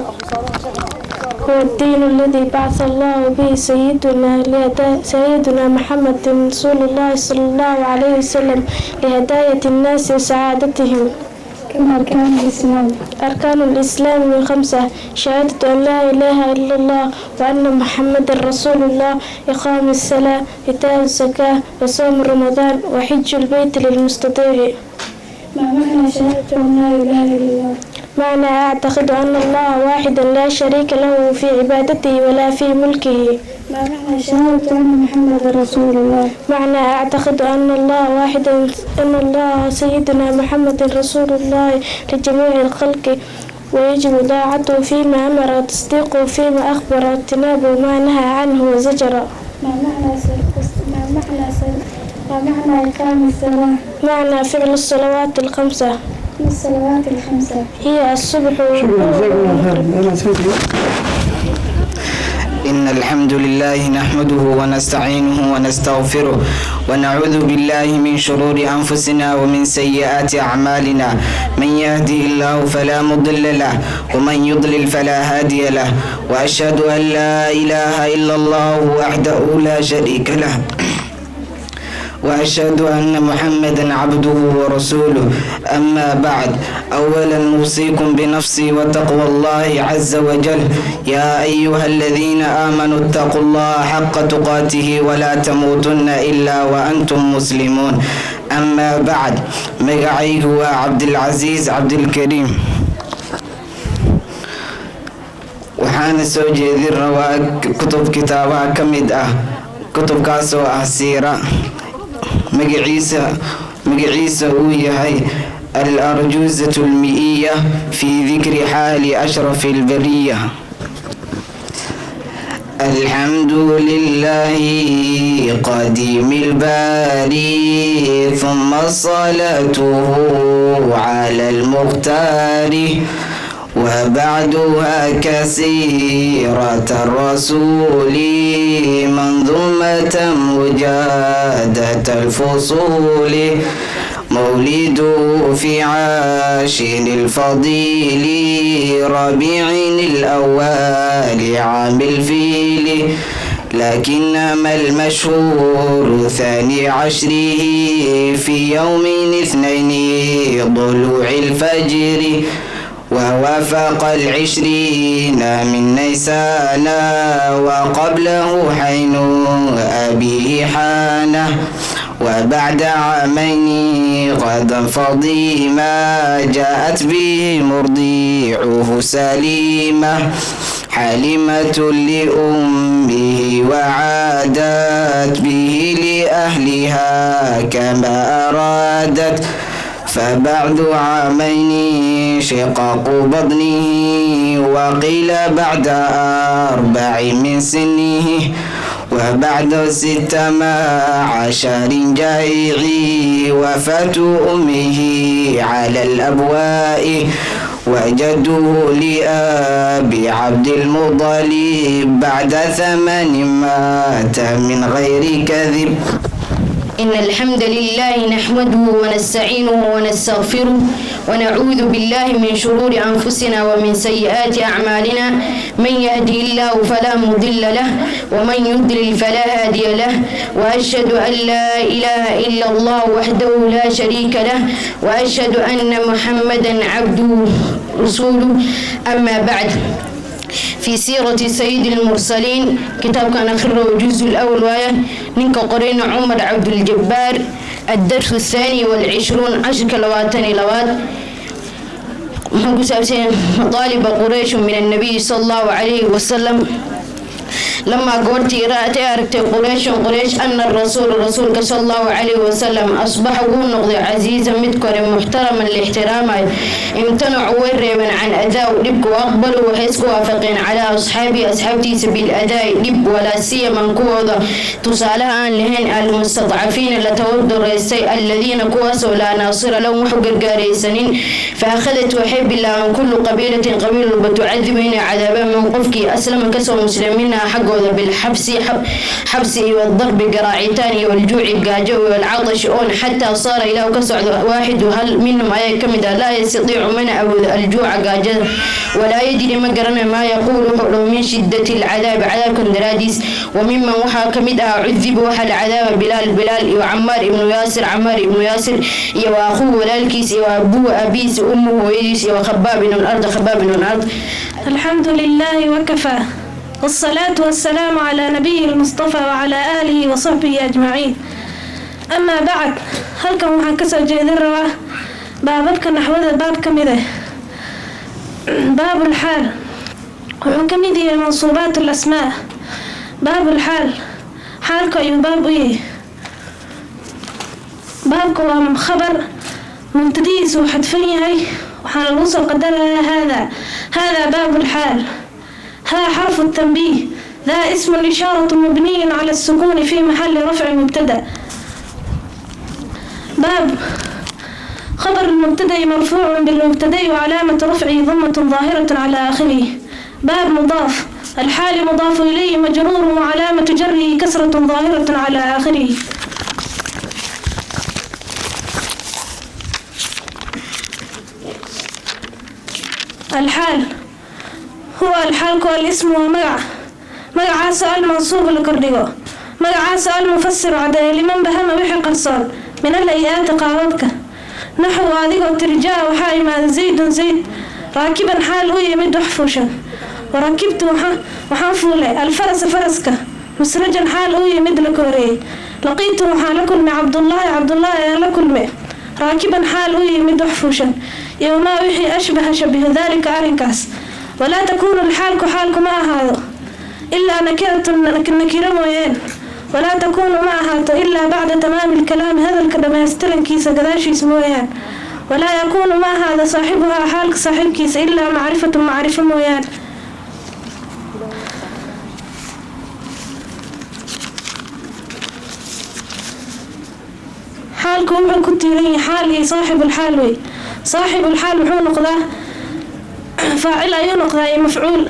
هو الدين الذي بعث الله به سيدنا محمد رسول الله صلى الله عليه وسلم لهداية الناس وسعادتهم. كم أركان الإسلام؟ أركان الإسلام من خمسة: شهادة أن لا إله إلا الله وأن محمد رسول الله، إقام الصلاة، إيتاء الزكاة، وصوم رمضان، وحج البيت للمستطيع. ما معنى شهادة أن لا إله إلا الله؟ معنى أعتقد أن الله واحد لا شريك له في عبادته ولا في ملكه. ما معنى شهادة أن محمد رسول الله؟ معنى أعتقد أن الله واحد، أن الله سيدنا محمد رسول الله لجميع الخلق، ويجب طاعته فيما أمر، وتصديقه فيما أخبر، واجتناب ما نهى عنه وزجر. ما معنى إقام الصلاة؟ معنى فعل الصلوات الخمسة. ما الصلوات الخمسة؟ هي الصبح. شكرا، جزاكم الله خير، mahadsantihiin. إن الحمد لله نحمده ونستعينه ونستغفره ونعوذ بالله من شرور أنفسنا ومن سيئات أعمالنا. من يهده الله فلا مضل له ومن يضلل فلا هادي له، وأشهد أن لا إله إلا الله وحده لا شريك له، وأشهد أن محمدا عبده ورسوله. أما بعد، أولا أوصيكم بنفسي وتقوى الله عز وجل. يا أيها الذين آمنوا اتقوا الله حق تقاته ولا تموتن إلا وأنتم مسلمون. أما بعد، magacaygu waa Cabdilcasiis Cabdilkariim, waxaana soo jeedin rabaa kutub kitaabaha ka mid ah, kutubkaasoo ah siira, magaciisa uu yahay Al-Arjuuzatu Almi'iya fi dikri xaali ashrafi albariya. الحمد لله قديم الباري، ثم صلاته على المختار، وبعدها كسيرة الرسول منظومة مجادة الفصول. مولده في عاشر الفضيل ربيع الأول عام الفيل، لكنما المشهور ثاني عشره في يوم اثنين طلوع الفجر، ووافق 20 من نيسان، وقبله حين أبيه حانه، وبعد عامين غدا فضيما جاءت به مرضيعه سليمة حليمة لأمه، وعادت به لأهلها كما أرادت. فبعد عامين شقاق بطنه، وقيل بعد 4 من سنه، وبعد 6 مع 10 جائعي، وفاة أمه على الأبواء، وجده لأبي عبد المطلب بعد 8 مات من غير كذب. إن الحمد لله نحمده ونستعينه ونستغفره ونعوذ بالله من شرور أنفسنا ومن سيئات أعمالنا، من يهدي الله فلا مضل له ومن يضلل فلا هادي له، وأشهد أن لا إله إلا الله وحده لا شريك له، وأشهد أن محمدا عبده ورسوله. أما بعد، في سيرة سيد المرسلين كتاب كان آخره الجزء الأول وآية نينك قرين عمر عبد الجبار، الدرس 22 10 لواتني لوات مطالب قريش من النبي صلى الله عليه وسلم. لما قلت رأت أركت قريش أن الرسول رسولك صلى الله عليه وسلم أصبح نقضي عزيزا مذكرا محترما لاحترامه، امتنعوا وريبا عن أذى لب وأقبلوا وحسكوا وافقين على أصحابي أصحابتي سبيل أداء لب، ولا سيما كوضا تصالها لهن المستضعفين لتود الرئيسي الذين كواسوا لا ناصر لهم وحق قاريسنين. فأخذت وحب الله من كل قبيلة قبيل وتعذبين عذابا من قفك أسلم كسر مسلمين حقه بالحبس حبس والضرب قراعتان والجوع قاجو والعطش أون، حتى صار إلى كسر واحد وهل منهم أي كمدا لا يستطيع منع الجوع قاجو ولا يدري ما قرن ما يقول من شدة العذاب عذاب كندراديس. وممن وحى كمدا عذب وحى العذاب بلال وعمار ابن ياسر عمار ابن ياسر وأخوه ولالكيس وأبوه أبيس أمه ويديس وخباب بن الأرض خباب بن الأرض. الحمد لله وكفى، والصلاة والسلام على نبي المصطفى وعلى آله وصحبه أجمعين. أما بعد، halkan waxaan kasoo jeedin rabaa baababka naxwada baab ka mid ah baabul xaal. Wuxuu ka mid yahay mansuubaat al-asmaa. Baabul xaal xaalka ayuu baab u yahay. Baabka waa khabar mubtadihiisu uu xadfan yahay, waxaana lagu soo qadarayaa haadaa baabul xaal. ها حرف التنبيه، ذا اسم الإشارة مبني على السكون في محل رفع مبتدأ. باب خبر المبتدأ مرفوع بالمبتدأ وعلامة رفعه ضمة ظاهرة على آخره. باب مضاف، الحال مضاف إليه مجرور وعلامة جره كسرة ظاهرة على آخره. الحال هو الحالك الاسم ومقع مقعاس المنصوب لكرديغو مقعاس المفسر عدايا لمن بهم وحي قرصان من الأيات قاوبك نحو هذه ترجاء وحائما زيد زيد راكبا حال هو يمد حفوشا وركبت وحنفولي الفرس فرسك مسرجا حال هو يمد لكوري لقيت وحالكم عبد الله عبد الله لكم راكبا حال هو يمد حفوشا يوما وحي أشبه شبه ذلك أرنكاس. ولا تكون الحالك حالك ما هذا إلا نكرة نكرة مويان، ولا تكون معها إلا بعد تمام الكلام هذا الكلام يستلم كيس قداشيس مويان، ولا يكون مع هذا صاحبها حالك صاحب كيس إلا معرفة معرفة مويان. حالك وحو كنت لي حالي صاحب الحال وي صاحب الحال وحو نقضاه فاعل أيو نقضاه مفعول.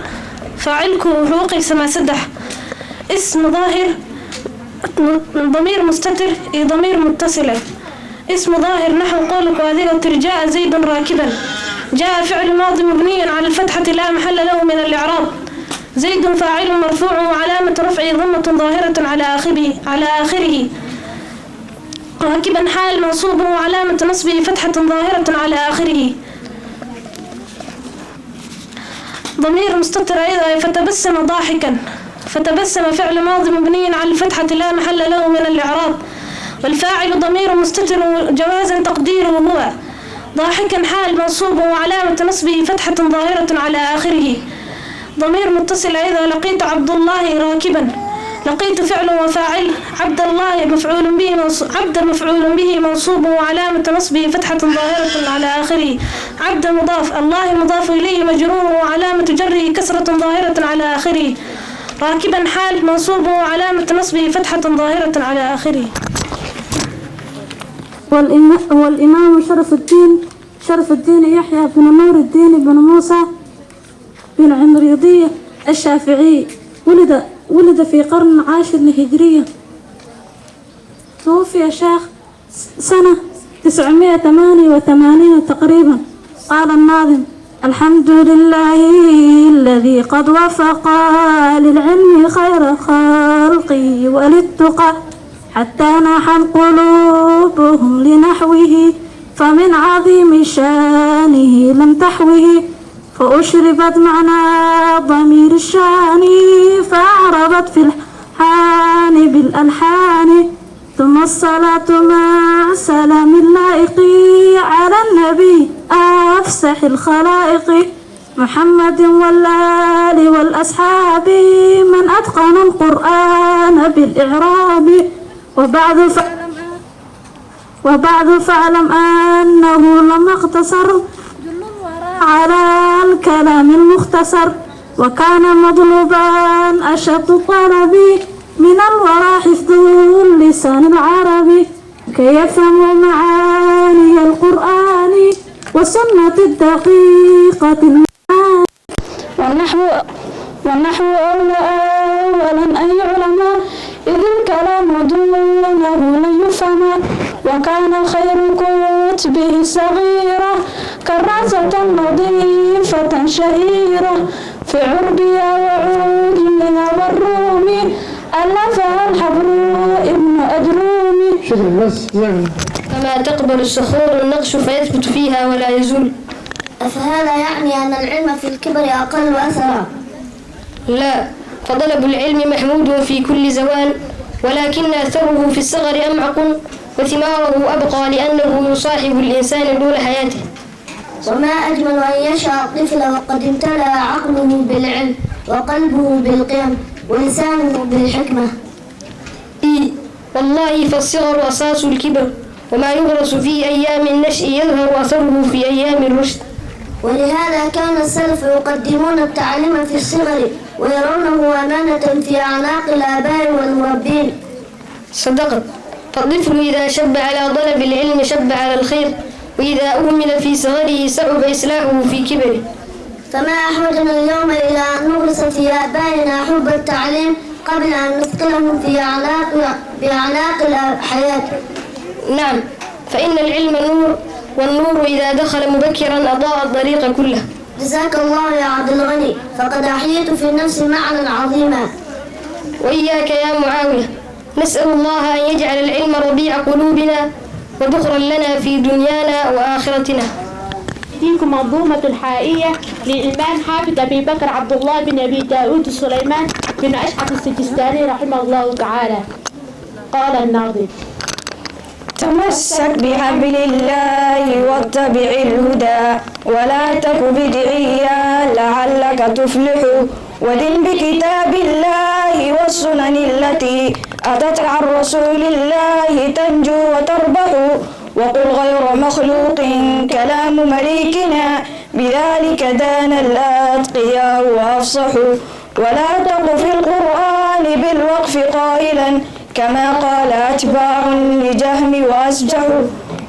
فاعلك وحو قيسما سدح اسم ظاهر ضمير مستتر ضمير متصل. اسم ظاهر نحو قولك وهذه ترجاء زيد راكبا، جاء فعل ماضي مبني على الفتحة لا محل له من الإعراب. زيد فاعل مرفوع وعلامة رفعه ضمة ظاهرة على آخره. راكبا حال منصوب وعلامة نصبه فتحة ظاهرة على آخره. ضمير مستتر أيضا فتبسم ضاحكا، فتبسم فعل ماضي مبني على الفتحة لا محل له من الإعراب، والفاعل ضمير مستتر جوازا تقديره هو. ضاحكا حال منصوب وعلامة نصبه فتحة ظاهرة على آخره. ضمير متصل أيضا لقيت عبد الله راكبا، لقيت فعل وفاعل، عبد الله مفعول به عبد مفعول به منصوب وعلامة نصبه فتحة ظاهرة على آخره، عبد مضاف، الله مضاف إليه مجرور وعلامة جره كسرة ظاهرة على آخره، راكبا حال منصوب وعلامة نصبه فتحة ظاهرة على آخره. والإمام شرف الدين يحيى بن نور الدين بن موسى بن عمريضي الشافعي، ولد في قرن عاشر الهجرية، توفي شيخ سنة 988 تقريبا. قال الناظم: الحمد لله الذي قد وفق للعلم خير خلقه وللتقى، حتى نحن قلوبهم لنحوه، فمن عظيم شانه لم تحوه، فأشربت معنى ضمير الشان، فأعربت في الحان بالألحان، ثم الصلاة مع سلام اللائق على النبي أفسح الخلائق، محمد والآل والأصحاب من أتقن القرآن بالإعراب. وبعد فاعلم أنه لم اقتصر على الكلام المختصر، وكان مطلوبا أشد الطلب من الورى حفظ اللسان العربي، كي يفهموا معاني القرآن والسنة الدقيقة المعاني. والنحو أولى أولا أن يعلم، إذ الكلام دونه لن يفهم، وكان خير كتبه صغيرة، كراسة نظيفة شهيرة، في عربها وعجمها والروم، ألفها الحبر ابن أجروم. شكرا. بس كما تقبل الصخور النقش فيثبت فيها ولا يزول. أفهذا يعني أن العلم في الكبر أقل أثرا؟ لا، فطلب العلم محمود في كل زوال، ولكن أثره في الصغر أمعق وثماره أبقى، لأنه يصاحب الإنسان طول حياته. وما أجمل أن يشأ الطفل وقد امتلأ عقله بالعلم وقلبه بالقيم ولسانه بالحكمة. والله فالصغر أساس الكبر، وما يغرس في أيام النشء يظهر أثره في أيام الرشد. ولهذا كان السلف يقدمون التعليم في الصغر ويرونه أمانة في أعناق الآباء والمربين. صدقت، فالطفل إذا شب على طلب العلم شب على الخير، وإذا أهمل في صغره صعب إصلاحه في كبره. فما أحوجنا اليوم إلى أن نغرس في آبائنا حب التعليم قبل أن نثقلهم في أعناق الحياة. نعم، فإن العلم نور، والنور إذا دخل مبكرا أضاء الطريق كله. جزاك الله يا عبد الغني، فقد أحييت في النفس معنى عظيما. وإياك يا معاوية، نسأل الله أن يجعل العلم ربيع قلوبنا وذخرا لنا في دنيانا وآخرتنا. دينكم منظومة الحائية للإمام حافظ أبي بكر عبد الله بن أبي داود سليمان بن أشعث السجستاني رحمه الله تعالى. قال الناظم: تمسك بحبل الله واتبع الهدى، ولا تك بدعيا لعلك تفلح، ودن بكتاب الله والسنن التي أتت عن رسول الله تنجو وتربح، وقل غير مخلوق كلام مليكنا، بذلك دان الأتقياء وأفصحوا، ولا تق في القرآن بالوقف قائلا كما قال أتباع لجهم وأسجحوا،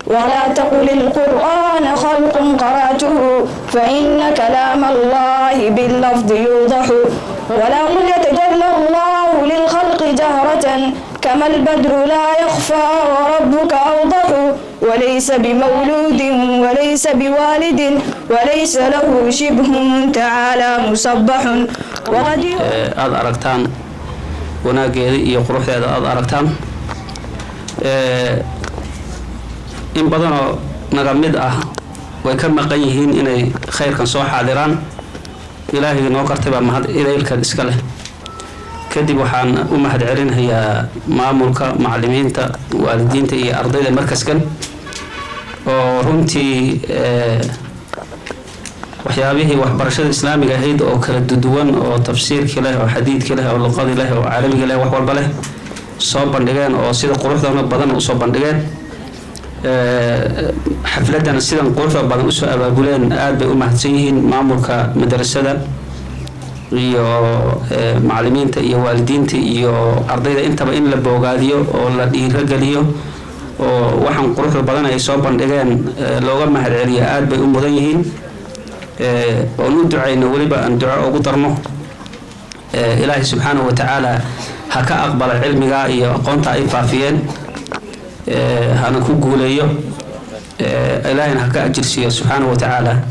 ولا تقل القرآن خلق قرأته، فإن كلام الله باللفظ يوضح، ولا قل يتجلى الله للخلق جهرة كما البدر لا يخفى وربك أوضح، وليس بمولود وليس بوالد وليس له شبه تعالى مسبح. وقد aad aragtaan wanaageeda iyo quruxdeeda aad aragtaan, in badanoo naga mid ah way ka maqan yihiin inay khayrkan soo xaadiraan. Ilaahay noo kartay baa mahad idaylkan iska leh. Kadib waxaan u mahad celinayaa maamulka, macallimiinta, waalidiinta iyo ardayda markaskan oo runtii waxyaabo Waxyaabihii waxbarashada islaamiga ahayd oo kala duwan, oo tafsiirkii leh, oo xadiidkii leh, oo luqadii leh, oo carabiga leh, wax walba leh soo bandhigeen oo sida quruxda badan usoo bandhigeen, xafladan sidan quruxda badan usoo abaabuleen, aad bay u mahadsan yihiin maamulka madrasada iyo macalimiinta iyo waalidiinta iyo ardayda intaba. In la boogaadiyo oo la dhiirogeliyo oo waxaan quruxda badan ay soo bandhigeen looga mahadceliyo aad bay u mudan yihiin. Oon u ducayno, weliba aan duco ugu darno, Ilaahay subxaanahu watacaala ha ka aqbala cilmiga iyo aqoonta ay faafiyeen, hana ku guuleeyo, Ilaahayna ha ka ajirsiiyo subxaanahu watacaala.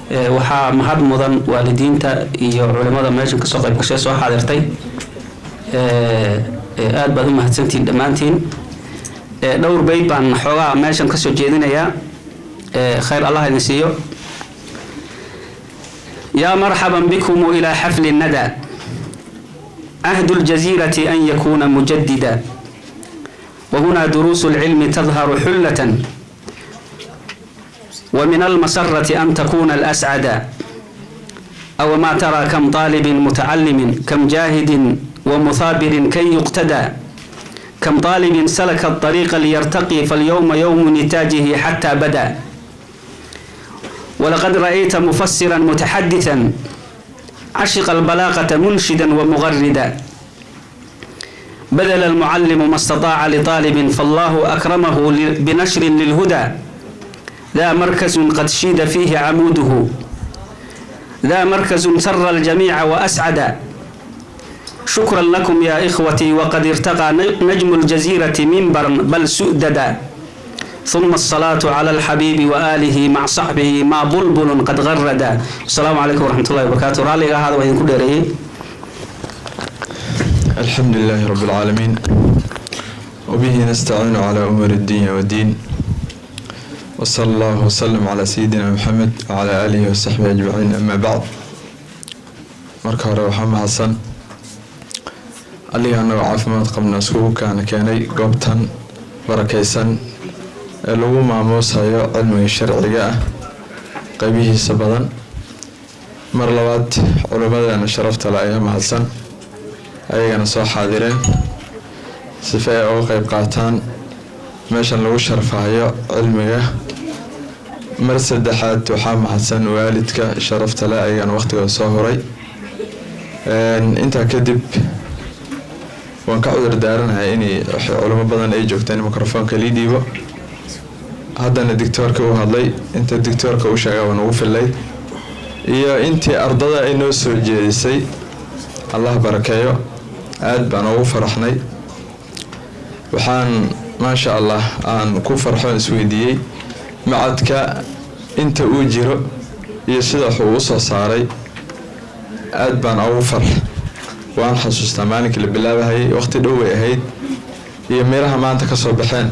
Waxaa mahad mudan waalidiinta iyo culimada meeshan kasoo qayb gashay, soo xaadirtay. Aad baad u mahadsantihiin dhammaantiin. Dhowr bayd baan xoogaa meeshan kasoo jeedinayaa. Khayr Allah idin siiyo. يا مرحبا بكم إلى حفل الندى، عهد الجزيرة أن يكون مجددا، وهنا دروس العلم تظهر حلة، ومن المسرة أن تكون الأسعد. أو ما ترى كم طالب متعلم، كم جاهد ومثابر كي يقتدى، كم طالب سلك الطريق ليرتقي، فاليوم يوم نتاجه حتى بدا. ولقد رأيت مفسرا متحدثا عشق البلاغة منشدا ومغردا. بذل المعلم ما استطاع لطالب، فالله أكرمه بنشر للهدى. ذا مركز قد شيد فيه عموده، ذا مركز سر الجميع وأسعد. شكرا لكم يا إخوتي، وقد ارتقى نجم الجزيرة منبرا بل سؤددا. ثم الصلاة على الحبيب وآله مع صحبه ما بلبل قد غردا. السلام عليكم ورحمة الله وبركاته. رالي هذا وين كل رأي. الحمد لله رب العالمين، وبه نستعين على أمور الدنيا والدين، وصلى الله وسلم على سيدنا محمد وعلى آله وصحبه أجمعين، أما بعد. Marka hore waxaa mahadsan Allihii anagoo caafimaad qabna iskugu kaana keenay goobtan barakaysan ee lagu maamuusayo cilmiga sharciga ah qaybihiisa badan. Mar labaad culimmadeena sharafta le ayaa mahadsan, ayagana soo xaadireen sife ay uga qayb qaataan meeshan lagu sharfahayo cilmiga. Mar saddexaad waxaa mahadsan waalidka sharafta le, ayagana waqtigooda soo huray. Intaa kadib waan ka cudur daaranahay inay culimo badan ay joogtaan microfoonka lii dhiibo. Haddana dictoorka u hadlay, inta dictoorka u sheega waan ugu fillayd iyo intii ardada ay noo soo jeedisay. Allah barakeeyo, aad baan ugu faraxnay. Waxaan maasha Allah aan ku farxoon isweydiiyey macadka inta uu jiro iyo sida wax uu usoo saaray. Aad baan ugu farx. Waan xasuustaa maalinkii la bilaabahayay, waqti dhow way ahayd, iyo miraha maanta ka soo baxeen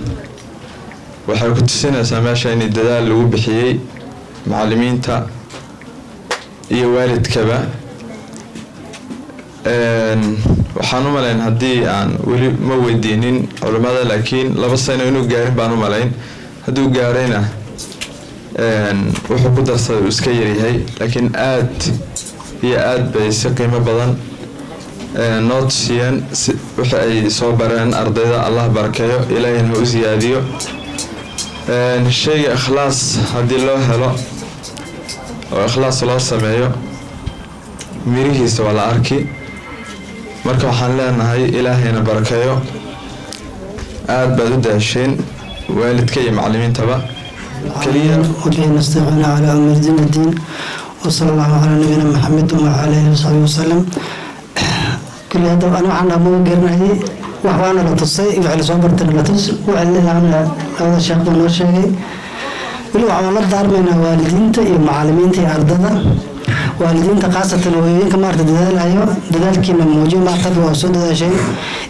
waxay ku tusinaysaa meesha in dadaal lagu bixiyey, macalimiinta iyo waalidkaba. Waxaan u malayn, haddii aan weli ma weydiinin culimmada, laakiin 2 sano inuu gaarin baan u malayn. Hadduu gaarayna wuxuu ku darsaday uu iska yaryahay, laakiin aad iyo aad bay si qiimo badan noo tusiyeen wixii ay soo bareen ardayda. Allah barakeeyo, Ilaahina ha u siyaadiyo. Shayga ikhlaas haddii loo helo oo ikhlaas loo sameeyo, mirihiisa waa la arki. Marka waxaan leenahay Ilaahayna barakeeyo. Aad baad u daasheen, waalidka iyo macalimiintaba keliya. وبه نستعين على أمر دين الدين، وصلى الله على نبينا محمد وعلى آله وصحبه وسلم. كل هذا أنا waxaan ma garanayay wax, waana la tusay wixii la soo bartay, la tus wixii labada sheekh baa noo sheegay. Weli waxaan la daarmaynaa waalidiinta iyo macalimiinta iyo ardada. Waalidiinta khaasatan hooyooyinka maarata dadaalayo, dadaalkiina muujiyo. Maarata waa soo dadaasheen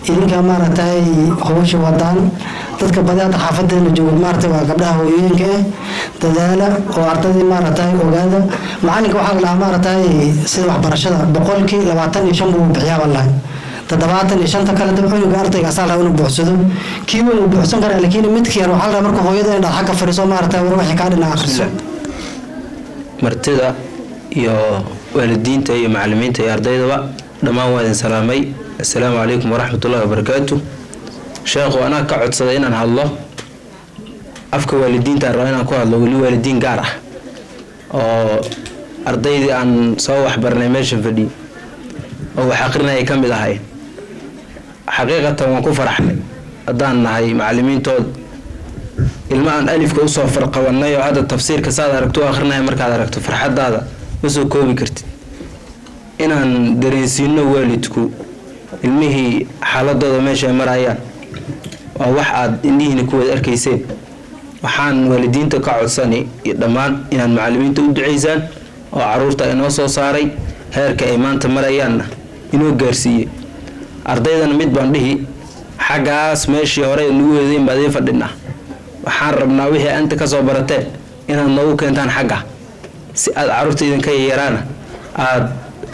idinka, maaragtay hawsha wadaan. Dadka badi hadda xaafadeena joogo maarata waa gabdhaha hooyooyinka ah. Dadaala oo ardadii maaragtay ogaada. Macalinka waxaa la dhahaa maaragtay sida waxbarashada 25% buu bixiyaa baa lahay, 75-ta kale dab cunuga ardayga asaa la rabaa inuu buuxsado. Kii weyn uu buuxsan karaa, laakiin midka yar waxaa la rabaa marka hooyada inay xagga fadhiiso, maaragtay war wixii kaa dhinac akhriso. Martida iyo waalidiinta iyo macalimiinta iyo ardaydaba dhammaan waa idin salaamay. Assalaamu calaykum waraxmatullahi wabarakaatu. Sheekhu, anaa ka codsaday inaan hadlo afka waalidiinta. Aan raba inaan ku hadlo weli waalidiin gaar ah oo ardaydii aan soo waxbarnay meeshan fadhiyo oo wax aqrinaya ka mid ahay. Xaqiiqatan waan ku faraxnay haddaan nahay macalimiintood ilma aan alifka usoo farqabanay oo hadda tafsiirka saad aragto u akrinaya. Markaad aragto farxadaada ma soo koobi kartid. Inaan dareensiino waalidku ilmihii xaaladooda meesha ay marayaan waa wax aad indhihiina ku wada arkayseen. Waxaan waalidiinta ka codsani iyo dhammaan inaad macalimiinta u duceysaan oo caruurta inoo soo saaray, heerka ay maanta marayaanna inoo gaarsiiyey. Ardaydana mid baan dhihi: xaggaas meeshii hore nagu weedayn baa idiin fadhinaa. Waxaan rabnaa wixii anta kasoo barateen inaad noogu keentaan xagga, si aad caruurta idinka yaraana aad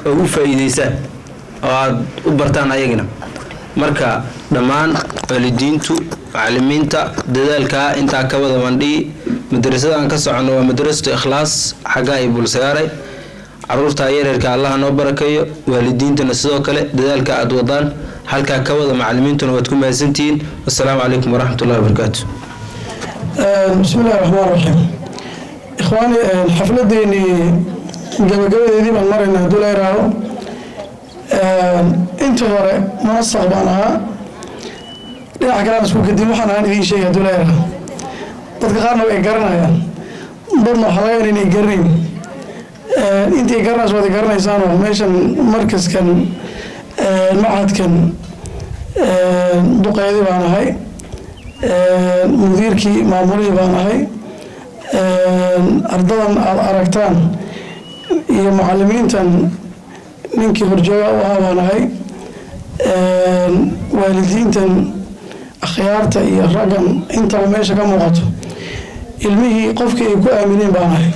ugu faa'iideysaan oo aad u bartaan ayagina. Marka dhammaan waalidiintu, macalimiinta, dadaalkaa intaa ka wada baan dhihi. Madrasada aan ka soconno waa Madrasatu Ikhlaas xaggaa iyo Bulsagaaray. Caruurta yaryarka Allaha noo barakeeyo. Waalidiintana sidoo kale dadaalka aad wadaan halkaa ka wada. Macalimiintuna waad ku mahadsantihiin. Wassalaamu calaykum waraxmatullahi wabarakaatu. Bismi illahi raxmaan raxiim. Ikhwaani, xafladeenii gabagabadeedii baan maraynaa hadduu la yidhaaho. Intii hore munasaq baan ahaa, dhinaca kale aan isku kadin. Waxaan ahaan idiin sheegay hadduu la yidhaaho. Dadka qaarna way garanayaan, dadna waxaa laga yaabaa inay garanayn. Intii garanayso waad garanaysaanoo meeshan markaskan, machadkan duqeydii baan ahay, mudiirkii maamulihii baan ahay. Ardadan aada aragtaan iyo macalimiintan ninkii horjooga u ahaa baan ahay. Waalidiintan akhyaarta iyo raggan intaba meesha ka muuqato, ilmihii qofkii ay ku aamineen baan ahay.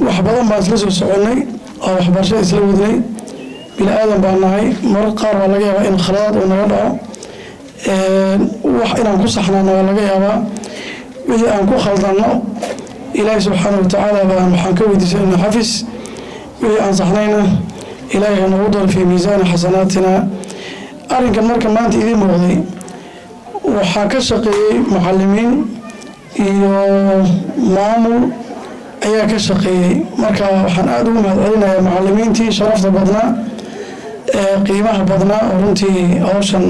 Wax badan baan isla soo soconnay oo waxbarashada isla wadnay. Bini aadan baan nahay, marar qaar baa laga yaabaa in khaladaad uu naga dhaco, wax inaan ku saxnaano waa laga yaabaa. Wixii aan ku khaldanno Ilaahay subxaana watacaala baan waxaan ka weydiisanayna xafis. Wixii aan saxnayna Ilaahay ha nagu daro fii miisaani xasanaatina. Arrinkan marka maanta idiin muuqday waxaa ka shaqeeyey macalimiin iyo maamul ayaa ka shaqeeyey. Marka waxaan aada ugu mahad celinayaa macalimiintii sharafta badnaa ee qiimaha badnaa oo runtii hawshan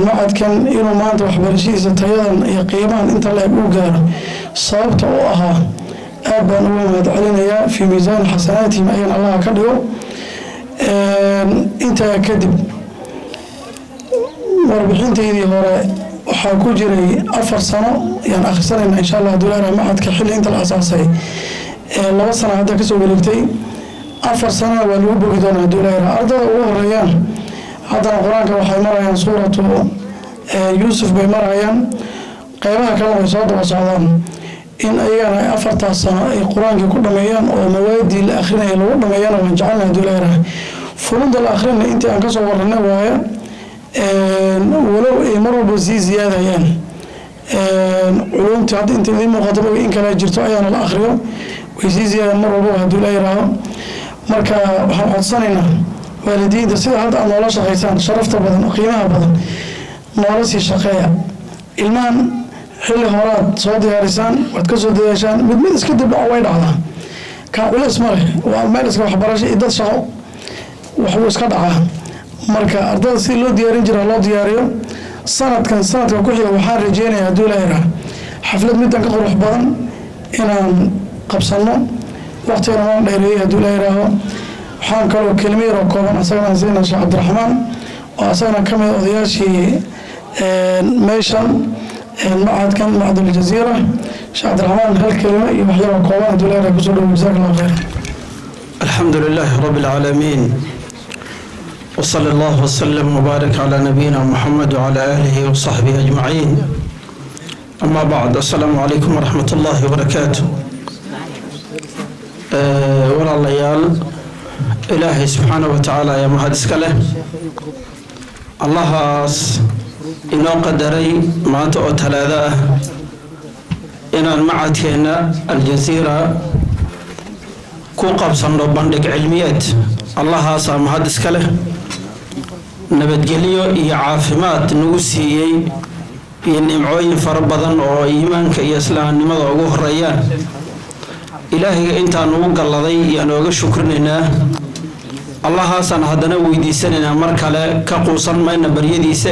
machadkan inuu maanta waxbarashadiisa tayadan iyo qiimahan inta la-eg uu gaaro sababta u ahaa aad baan ugu mahad celinayaa. Fii miisaani xasanaatihim ayaan Allaha ka dhigo. Intaa kadib, warbixintaydii hore waxaa ku jiray 4 sano ayaan akhrisanayna insha Allah hadduu leeyahay. Machadka xilli inta la asaasay 2 sano hadda kasoo wareegtay, 4 sanona waa lagu bogi doonaa hadduu leeyahay. Ardada ugu horeeyaan haddana Qur-aanka waxay marayaan Suuratu Yuusuf bay marayaan, qeybaha kalena way soo daba socdaan. In ayagana ay 4taas sano ay Qur-aankii ku dhameeyaan oo mawaadii la akhrinaya lagu dhameeyana waan jecelnahay hadduu leeyahay. Funuunta la akhrinay intii aan kasoo warranay waaye, walow ay mar walba sii ziyaadayaan culumtii. Hadda inta idiin muuqato maga in kale jirto ayaana la akhriyo, way sii ziyaadaan mar walbaba hadduu la yidhaaho. Marka waxaan codsanaynaa waalidiinta, sida hadda aad noola shaqaysaan sharafta badan oo qiimaha badan, noola sii shaqeeya. Ilmahan xilli horaad soo diyaarisaan, waad ka soo dadaashaan. Mid mid iska dib dhaco way dhacdaa, kaa culeys ma leh, waa meel iska waxbarasho iyo dad shaqo, waxbuu iska dhacaa. Marka ardada sidii loo diyaarin jira loo diyaariyo. Sanadkan sanadka ku xiga waxaan rajeynaya hadduu la yidhaah xaflad middan ka qurux badan inaan qabsano. Waqtigana waan dheereeyey hadduu la yidhaaho. Waxaan kaloo kelmo yaroo kooban asagana aan siinaa Sheekh Cabdiraxmaan oo asagana ka mid odayaashii meeshan machadkan, Machaduljaziira. Sheekh Cabdiraxmaan, hal kelimo iyo wax yaroo kooban hadduu la yidhaha kusoo dhowo. Jazaak Allahu khayr. الحمد لله رب العالمين، وصلى الله وسلم وبارك على نبينا محمد وعلى آله وصحبه أجمعين. أما بعد، السلام عليكم ورحمة الله وبركاته. Walaalayaal, Ilaahay subxaana wa tacaala ayaa mahad iska leh, Allahaas inoo qadaray maanta oo Talaado ah. Inaan macadkeenna Aljaziira ku qabsanno bandhig cilmiyeed, Allahaasaa mahad iska leh, nabadgelyo iyo caafimaad nagu siiyey iyo nimcooyin fara badan oo iimaanka iyo islaamnimada ugu horeeyaan. Ilaahayga intaa nugu galladay yaan ooga shukrinaynaa. Allahaasaan haddana weydiisanaynaa, mar kale ka quusan mayna baryadiisa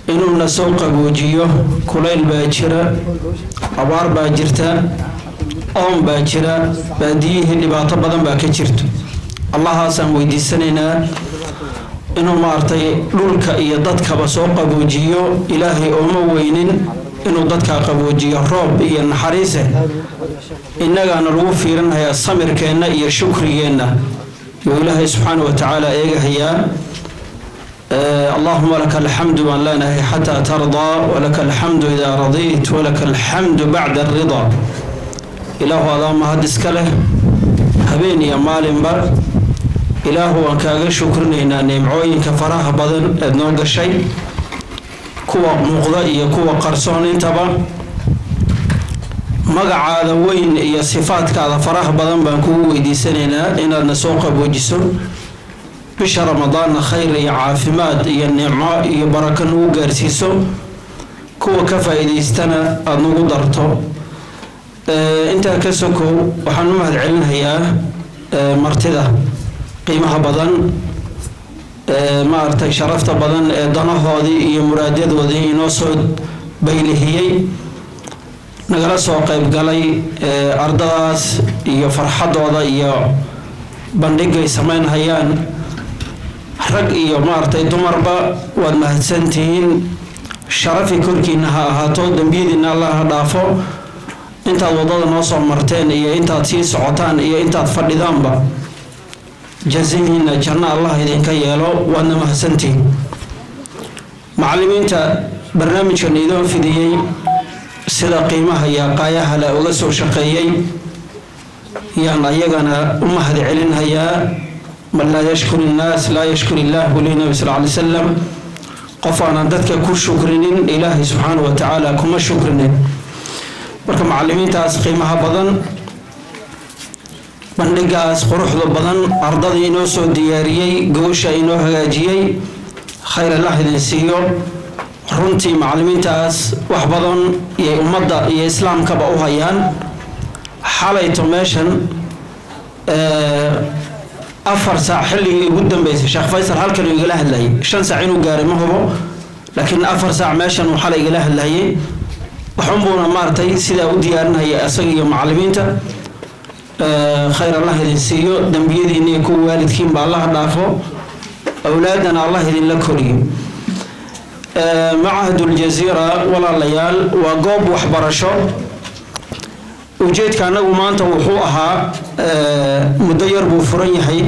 inuuna soo qaboojiyo. Kulayl baa jira, abaar baa jirta, oon baa jira, baadiyihii dhibaato badan baa ka jirto. Allahaasaan weydiisanaynaa inuu maaragtay dhulka iyo dadkaba soo qaboojiyo. Ilaahay ooma weynin inuu dadkaa qaboojiyo roob iyo naxariise. Innagaana lagu fiirinhayaa samirkeenna iyo shukrigeenna yuu Ilaahay subxaana wa tacaala eegahayaa. اللهم لك الحمد baan leenahay حتى ترضى، ولك الحمد إذا رضيت، ولك الحمد بعد الرضا. Ilaahu, adaa mahad iska leh habeen iyo maalinba. Ilaahu, waan kaaga shukrinaynaa nimcooyinka faraha badan eed noo gashay, kuwa muuqda iyo kuwa qarsoon intaba. Magacaada weyn iyo sifaadkaada faraha badan baan kugu weydiisanaynaa inaadna soo qaboojiso, bisha Ramadaanna khayr iyo caafimaad iyo nicmo iyo barako nagu gaarsiiso, kuwa ka faa'iidaystana aada nagu darto. Intaa ka sokow, waxaan u mahad celinayaa martida qiimaha badan, maaragtay, sharafta badan ee danahoodii iyo muraadyadoodii inoo soo baylihiyey, nagala soo qayb galay ardadaas iyo farxaddooda iyo bandhigay samaynhayaan. Rag iyo maaragtay dumarba waad mahadsantihiin. Sharafi korkiina ha ahaato, dembiyadiina Allah ha dhaafo. Intaad waddada noo soo marteen iyo intaad sii socotaan iyo intaad fadhidaanba, jazihiina janno Allah idinka yeelo. Waadna mahadsantihiin. Macallimiinta barnaamijkan idoon fidiyey, sida qiimaha iyo qaayaha le uga soo shaqeeyey, yaan ayagana u mahad celinhayaa. من لا يشكر الناس لا يشكر الله, buu lehi Nabi صلى الله عليه وسلم. Qof aanan dadka ku shukrinin, Ilaahay subxaana wa tacaala kuma shukrinin. Marka macallimiintaas qiimaha badan, bandhigaas quruxda badan ardadii inoo soo diyaariyey, goosha inoo hagaajiyey, khayr Allah idin siiyo. Runtii macallimiintaas wax badan iyo ummadda iyo islaamkaba u hayaan. Xalayto meeshan 4 saac xilligii ugu dambeysay Sheekh Faysal halkan uu igala hadlayay. 5 saac inuu gaaray ma hubo, laakiin 4 saac meeshan uu xalay igala hadlayay. Waxunbuuna maaragtay sidaa u diyaarinaya isaga iyo macallimiinta. Khayr Allah idin siiyo, dembiyadiina iyo kuwa waalidkiinba Allah dhaafo, awlaadana Allah idinla koriyo. Machaduljaziira, walaalayaal, waa goob waxbarasho. Ujeedka annagu maanta wuxuu ahaa, muddo yar buu furan yahay.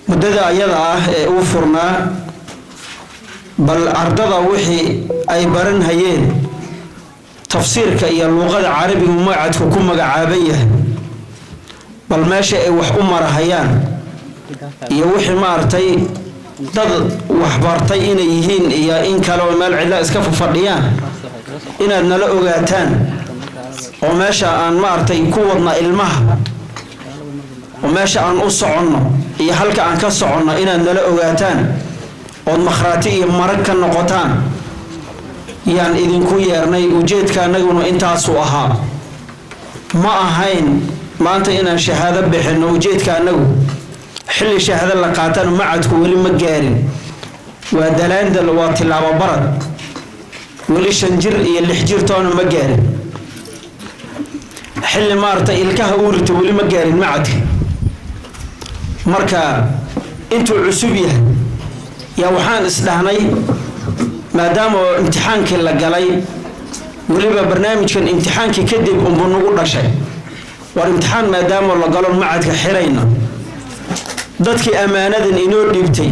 Muddada ayada ah ee uu furnaa, bal ardada wixii ay baran hayeen, tafsiirka iyo luuqada Carabigu magacadku ku magacaaban yahay, bal meesha ay wax u marahayaan iyo wixii maaragtay dad waxbartay inay yihiin iyo in kale oo meel cidla iska fadhiyaan, inaad nala ogaataan, oo meesha aan maaragtay ku wadna ilmaha oo meesha aan u soconno iyo halka aan ka soconno inaad nala ogaataan ood makhraati iyo marag ka noqotaan yaan idinku yeernay. Ujeedka annaguna intaasuu ahaa. Ma ahayn maanta inaan shahaado bixinno ujeedka annagu. Xilli shahaado la qaatana macadku weli ma gaarin. Waa dalaandal, waa tilaabo barad. Weli 5 jir iyo 6 jir toona ma gaarin. Xilli maaragtay ilkaha uu rito weli ma gaarin macadka. Marka intuu cusub yahay yaa waxaan isdhahnay, maadaama imtixaankii la galay, weliba barnaamijkan imtixaankii kadib unbuu nagu dhashay, war imtixaan maadaama la galo macadka xirayna, dadkii ammaanadan inoo dhiibtay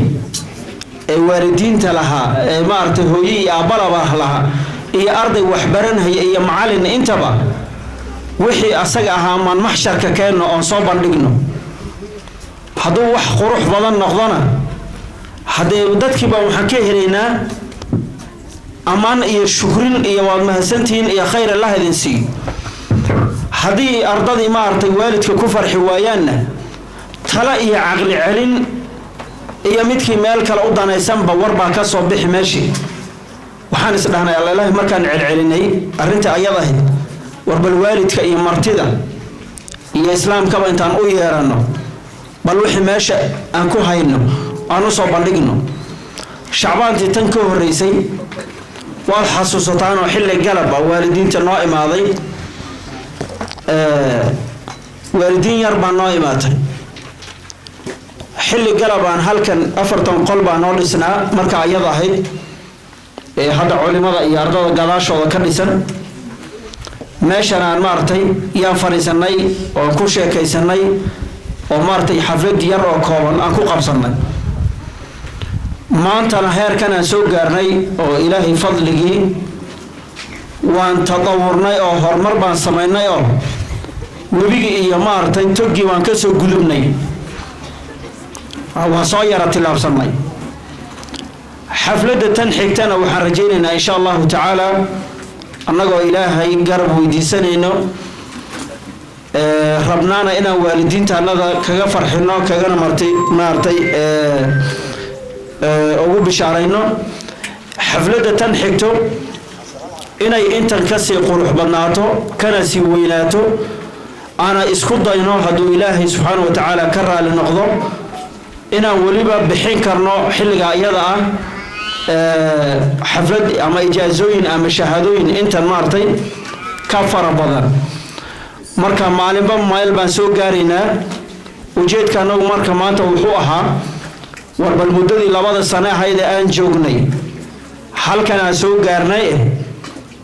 ee waalidiinta lahaa, ee maaragtay hooye iyo aabbalaba lahaa, iyo arday waxbaranhaya iyo macallin intaba, wixii asaga ahaa maan maxsharka keenno oon soo bandhigno. Hadduu wax qurux badan noqdona, haddee dadkiiba waxaan ka helaynaa. Ammaan iyo shukrin iyo waad mahadsantihiin iyo khayr Allah idin siiyo. Haddii ardadii maaragtay waalidka ku farxi waayaanna, tala iyo caqli celin iyo midkii meel kale u danaysanba warbaa ka soo bixi meeshii. Waxaan is dhahnay, Allailahi, markaan celcelinay arrinta ayad ahayd, war bal waalidka iyo martida iyo islaamkaba intaan u yeeranno, bal wixii meesha aan ku hayno aan u soo bandhigno. Shacbaantii tan ka horreysay waad xasuusataanoo xilli galaba waalidiinta noo imaaday, waalidiin yar baa noo imaatay. Xilli galabaan halkan 40 qol baa noo dhisnaa marka ayada ahayd, ee hadda culimada iyo ardada gadaashooda ka dhisan. Meeshan aan maaragtay yaan fadhiisanay oo ku sheekaysanay oo maaragtay xaflad yar oo kooban aan ku qabsanay. Maantana heerkan aan soo gaarnay oo Ilaahay fadligii waan tadawurnay oo horumar baan samaynay oo webigii iyo maaragtay toggii waan ka soo gudubnay, waan soo yara tillaabsanay. Xafladda tan xigtana waxaan rajaynaynaa, insha Allahu tacaala, annagoo Ilaahay garab weydiisanayno, rabnaana inaan waalidiinta annada kaga farxino, kagana martay maaragtay ugu bishaarayno, xafladda tan xigto inay intan kasii qurux badnaato kana sii weynaato, aana isku dayno, hadduu Ilaahay subxaana wa tacaala ka raali noqdo, inaan weliba bixin karno xilliga iyada ah xaflad ama ijaazooyin ama shahaadooyin intan maaragtay ka fara badan. Marka maalinba meel baan soo gaaraynaa. Ujeedka anagu marka maanta wuxuu ahaa, war bal muddadii 2da sane ahayd ee aan joognay halkan aan soo gaarnay,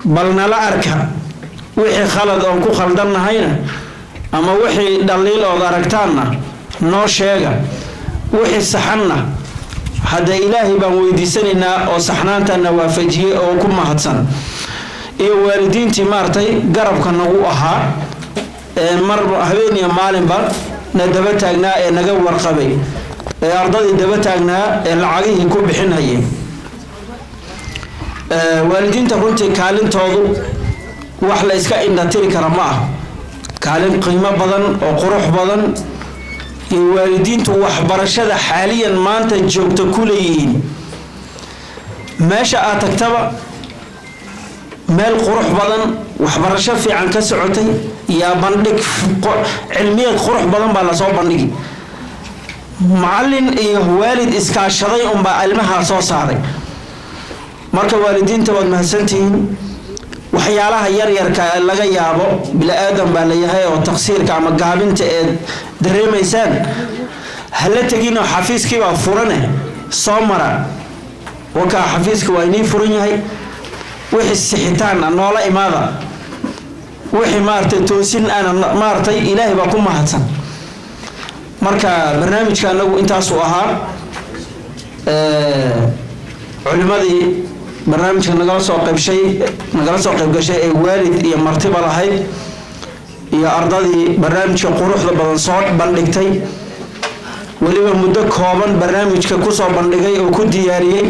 bal nala arka. Wixii khalad oon ku khaldannahayna ama wixii dhaliil ood aragtaanna noo sheega, wixii saxanna hadda Ilaahay baan weydiisanaynaa oo saxnaantana waafajiyey oo ku mahadsan, iyo waalidiintii maaragtay garabka nagu ahaa ee mar habeen iyo maalinba na daba taagnaa ee naga warqabay ee ardadii daba taagnaa ee lacagihii ku bixinayay. Waalidiinta runtii kaalintoodu wax la iska indhatiri kara ma ah. Kaalin qiimo badan oo qurux badan iyo waalidiintu waxbarashada xaaliyan maanta joogta ku leeyihiin. Meesha aad tagtaba meel qurux badan, waxbarasho fiican ka socotay yaa bandhig cilmiyeed qurux badan baa lasoo bandhigi. Macallin iyo waalid iskaashaday unbaa ilmahaa soo saaray. Marka waalidiinta waad mahadsantihiin. Waxyaalaha yaryarka laga yaabo, bini-aadan baa layahay, oo taqsiirka ama gaabinta eed dareemaysaan, hala teginoo xafiiskiibaa furane soo mara. Wakaa xafiiska waa inii furan yahay. Wixii sixitaan ah noola imaada, wixii maaragtay toosin ana maaragtay, Ilaahay baa ku mahadsan. Marka barnaamijka anagu intaasuu ahaa. Culimadii barnaamijka nagala soo qaybshay, nagala soo qaybgashay ee waalid iyo martiba lahayd, iyo ardadii barnaamijka quruxda badan soo bandhigtay, weliba muddo kooban barnaamijka kusoo bandhigay oo ku diyaariyey.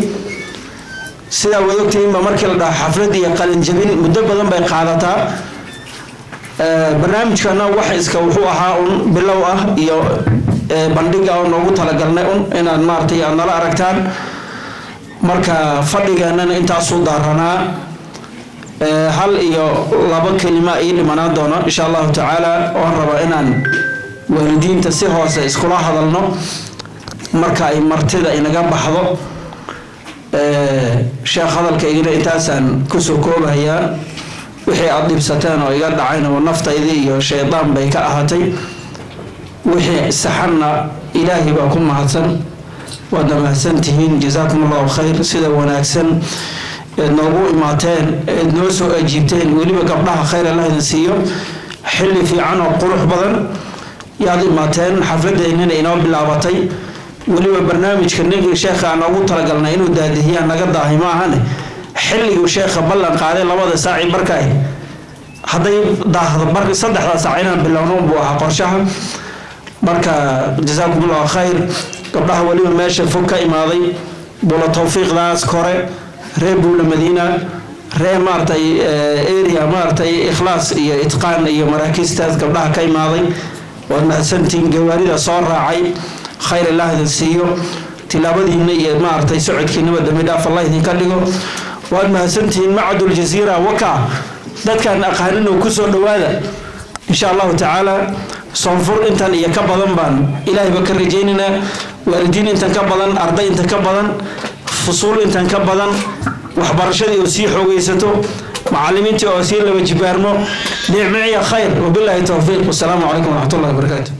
Sidaa waad ogtihiinba, markii la dhaho xaflad iyo qalinjabin muddo badan bay qaadataa. Barnaamijkana wax iska wuxuu ahaa un bilow ah iyo bandhiga oo noogu talagalnay un inaad maaragtay aad nala aragtaan. Marka fadhigeennana intaasuu daaranaa. Hal iyo labo kelima ii dhimanaan doono, insha Allahu tacaala, oon rabaa inaan waalidiinta si hoose iskula hadalno marka ay martida inaga baxdo. Sheekh, hadalkaygina intaasaan kusoo koobahayaa. Wixii aada dhibsateen oo iga dhacayna oo naftaydii iyo shaydaan bay ka ahaatay, wixii saxanna Ilaahay baa ku mahadsan. Waadna mahadsantihiin, jazaakum Allahu khayr, sida wanaagsan eed noogu imaateen, eed noo soo ajiibteen. Weliba gabdhaha khayr Allah idin siiyo, xilli fiican oo qurux badan yaad imaateen, xafladeennina inoo bilaabatay. Weliba barnaamijka ninkii sheekha aan noogu talagalnay inuu daadihiyaa naga daahay ma ahane, xilliguu sheekha ballan qaaday 2da saaci barka ah, hadday daahdo bar 3da saac inaan bilowno buu ahaa qorshaha. Marka jazaakum Allahu khayr. Gabdhaha weliba meesha fog ka imaaday, bula tawfiiqdaas kore Reer Buula Madiina, reer maaragtay area maaragtay Ikhlaas iyo Itqaan iyo maraakiistaas gabdhaha ka imaaday, waad mahadsantihiin. Gawaarida soo raacay, khayr Allah idin siiyo. Tilaabadiinna iyo maaragtay socodkiinaba dambi dhaaf Allah idinka dhigo. Waad mahadsantihiin. Macaduljaziira waka dadkaan aqaanin oo kusoo dhowaada, insha Allahu tacaala. Soonfur intan iyo ka badan baan Ilaahayba ka rajaynaynaa, waalidiin intan ka badan, arday intan ka badan, fusuul intan ka badan, waxbarashadii oo sii xoogaysato, macalimiintii oo sii laba jibaarmo. Nicmiciya khayr, wabilaahi towfiiq, wasalaamu calaykum waraxmatullahi wabarakaatu.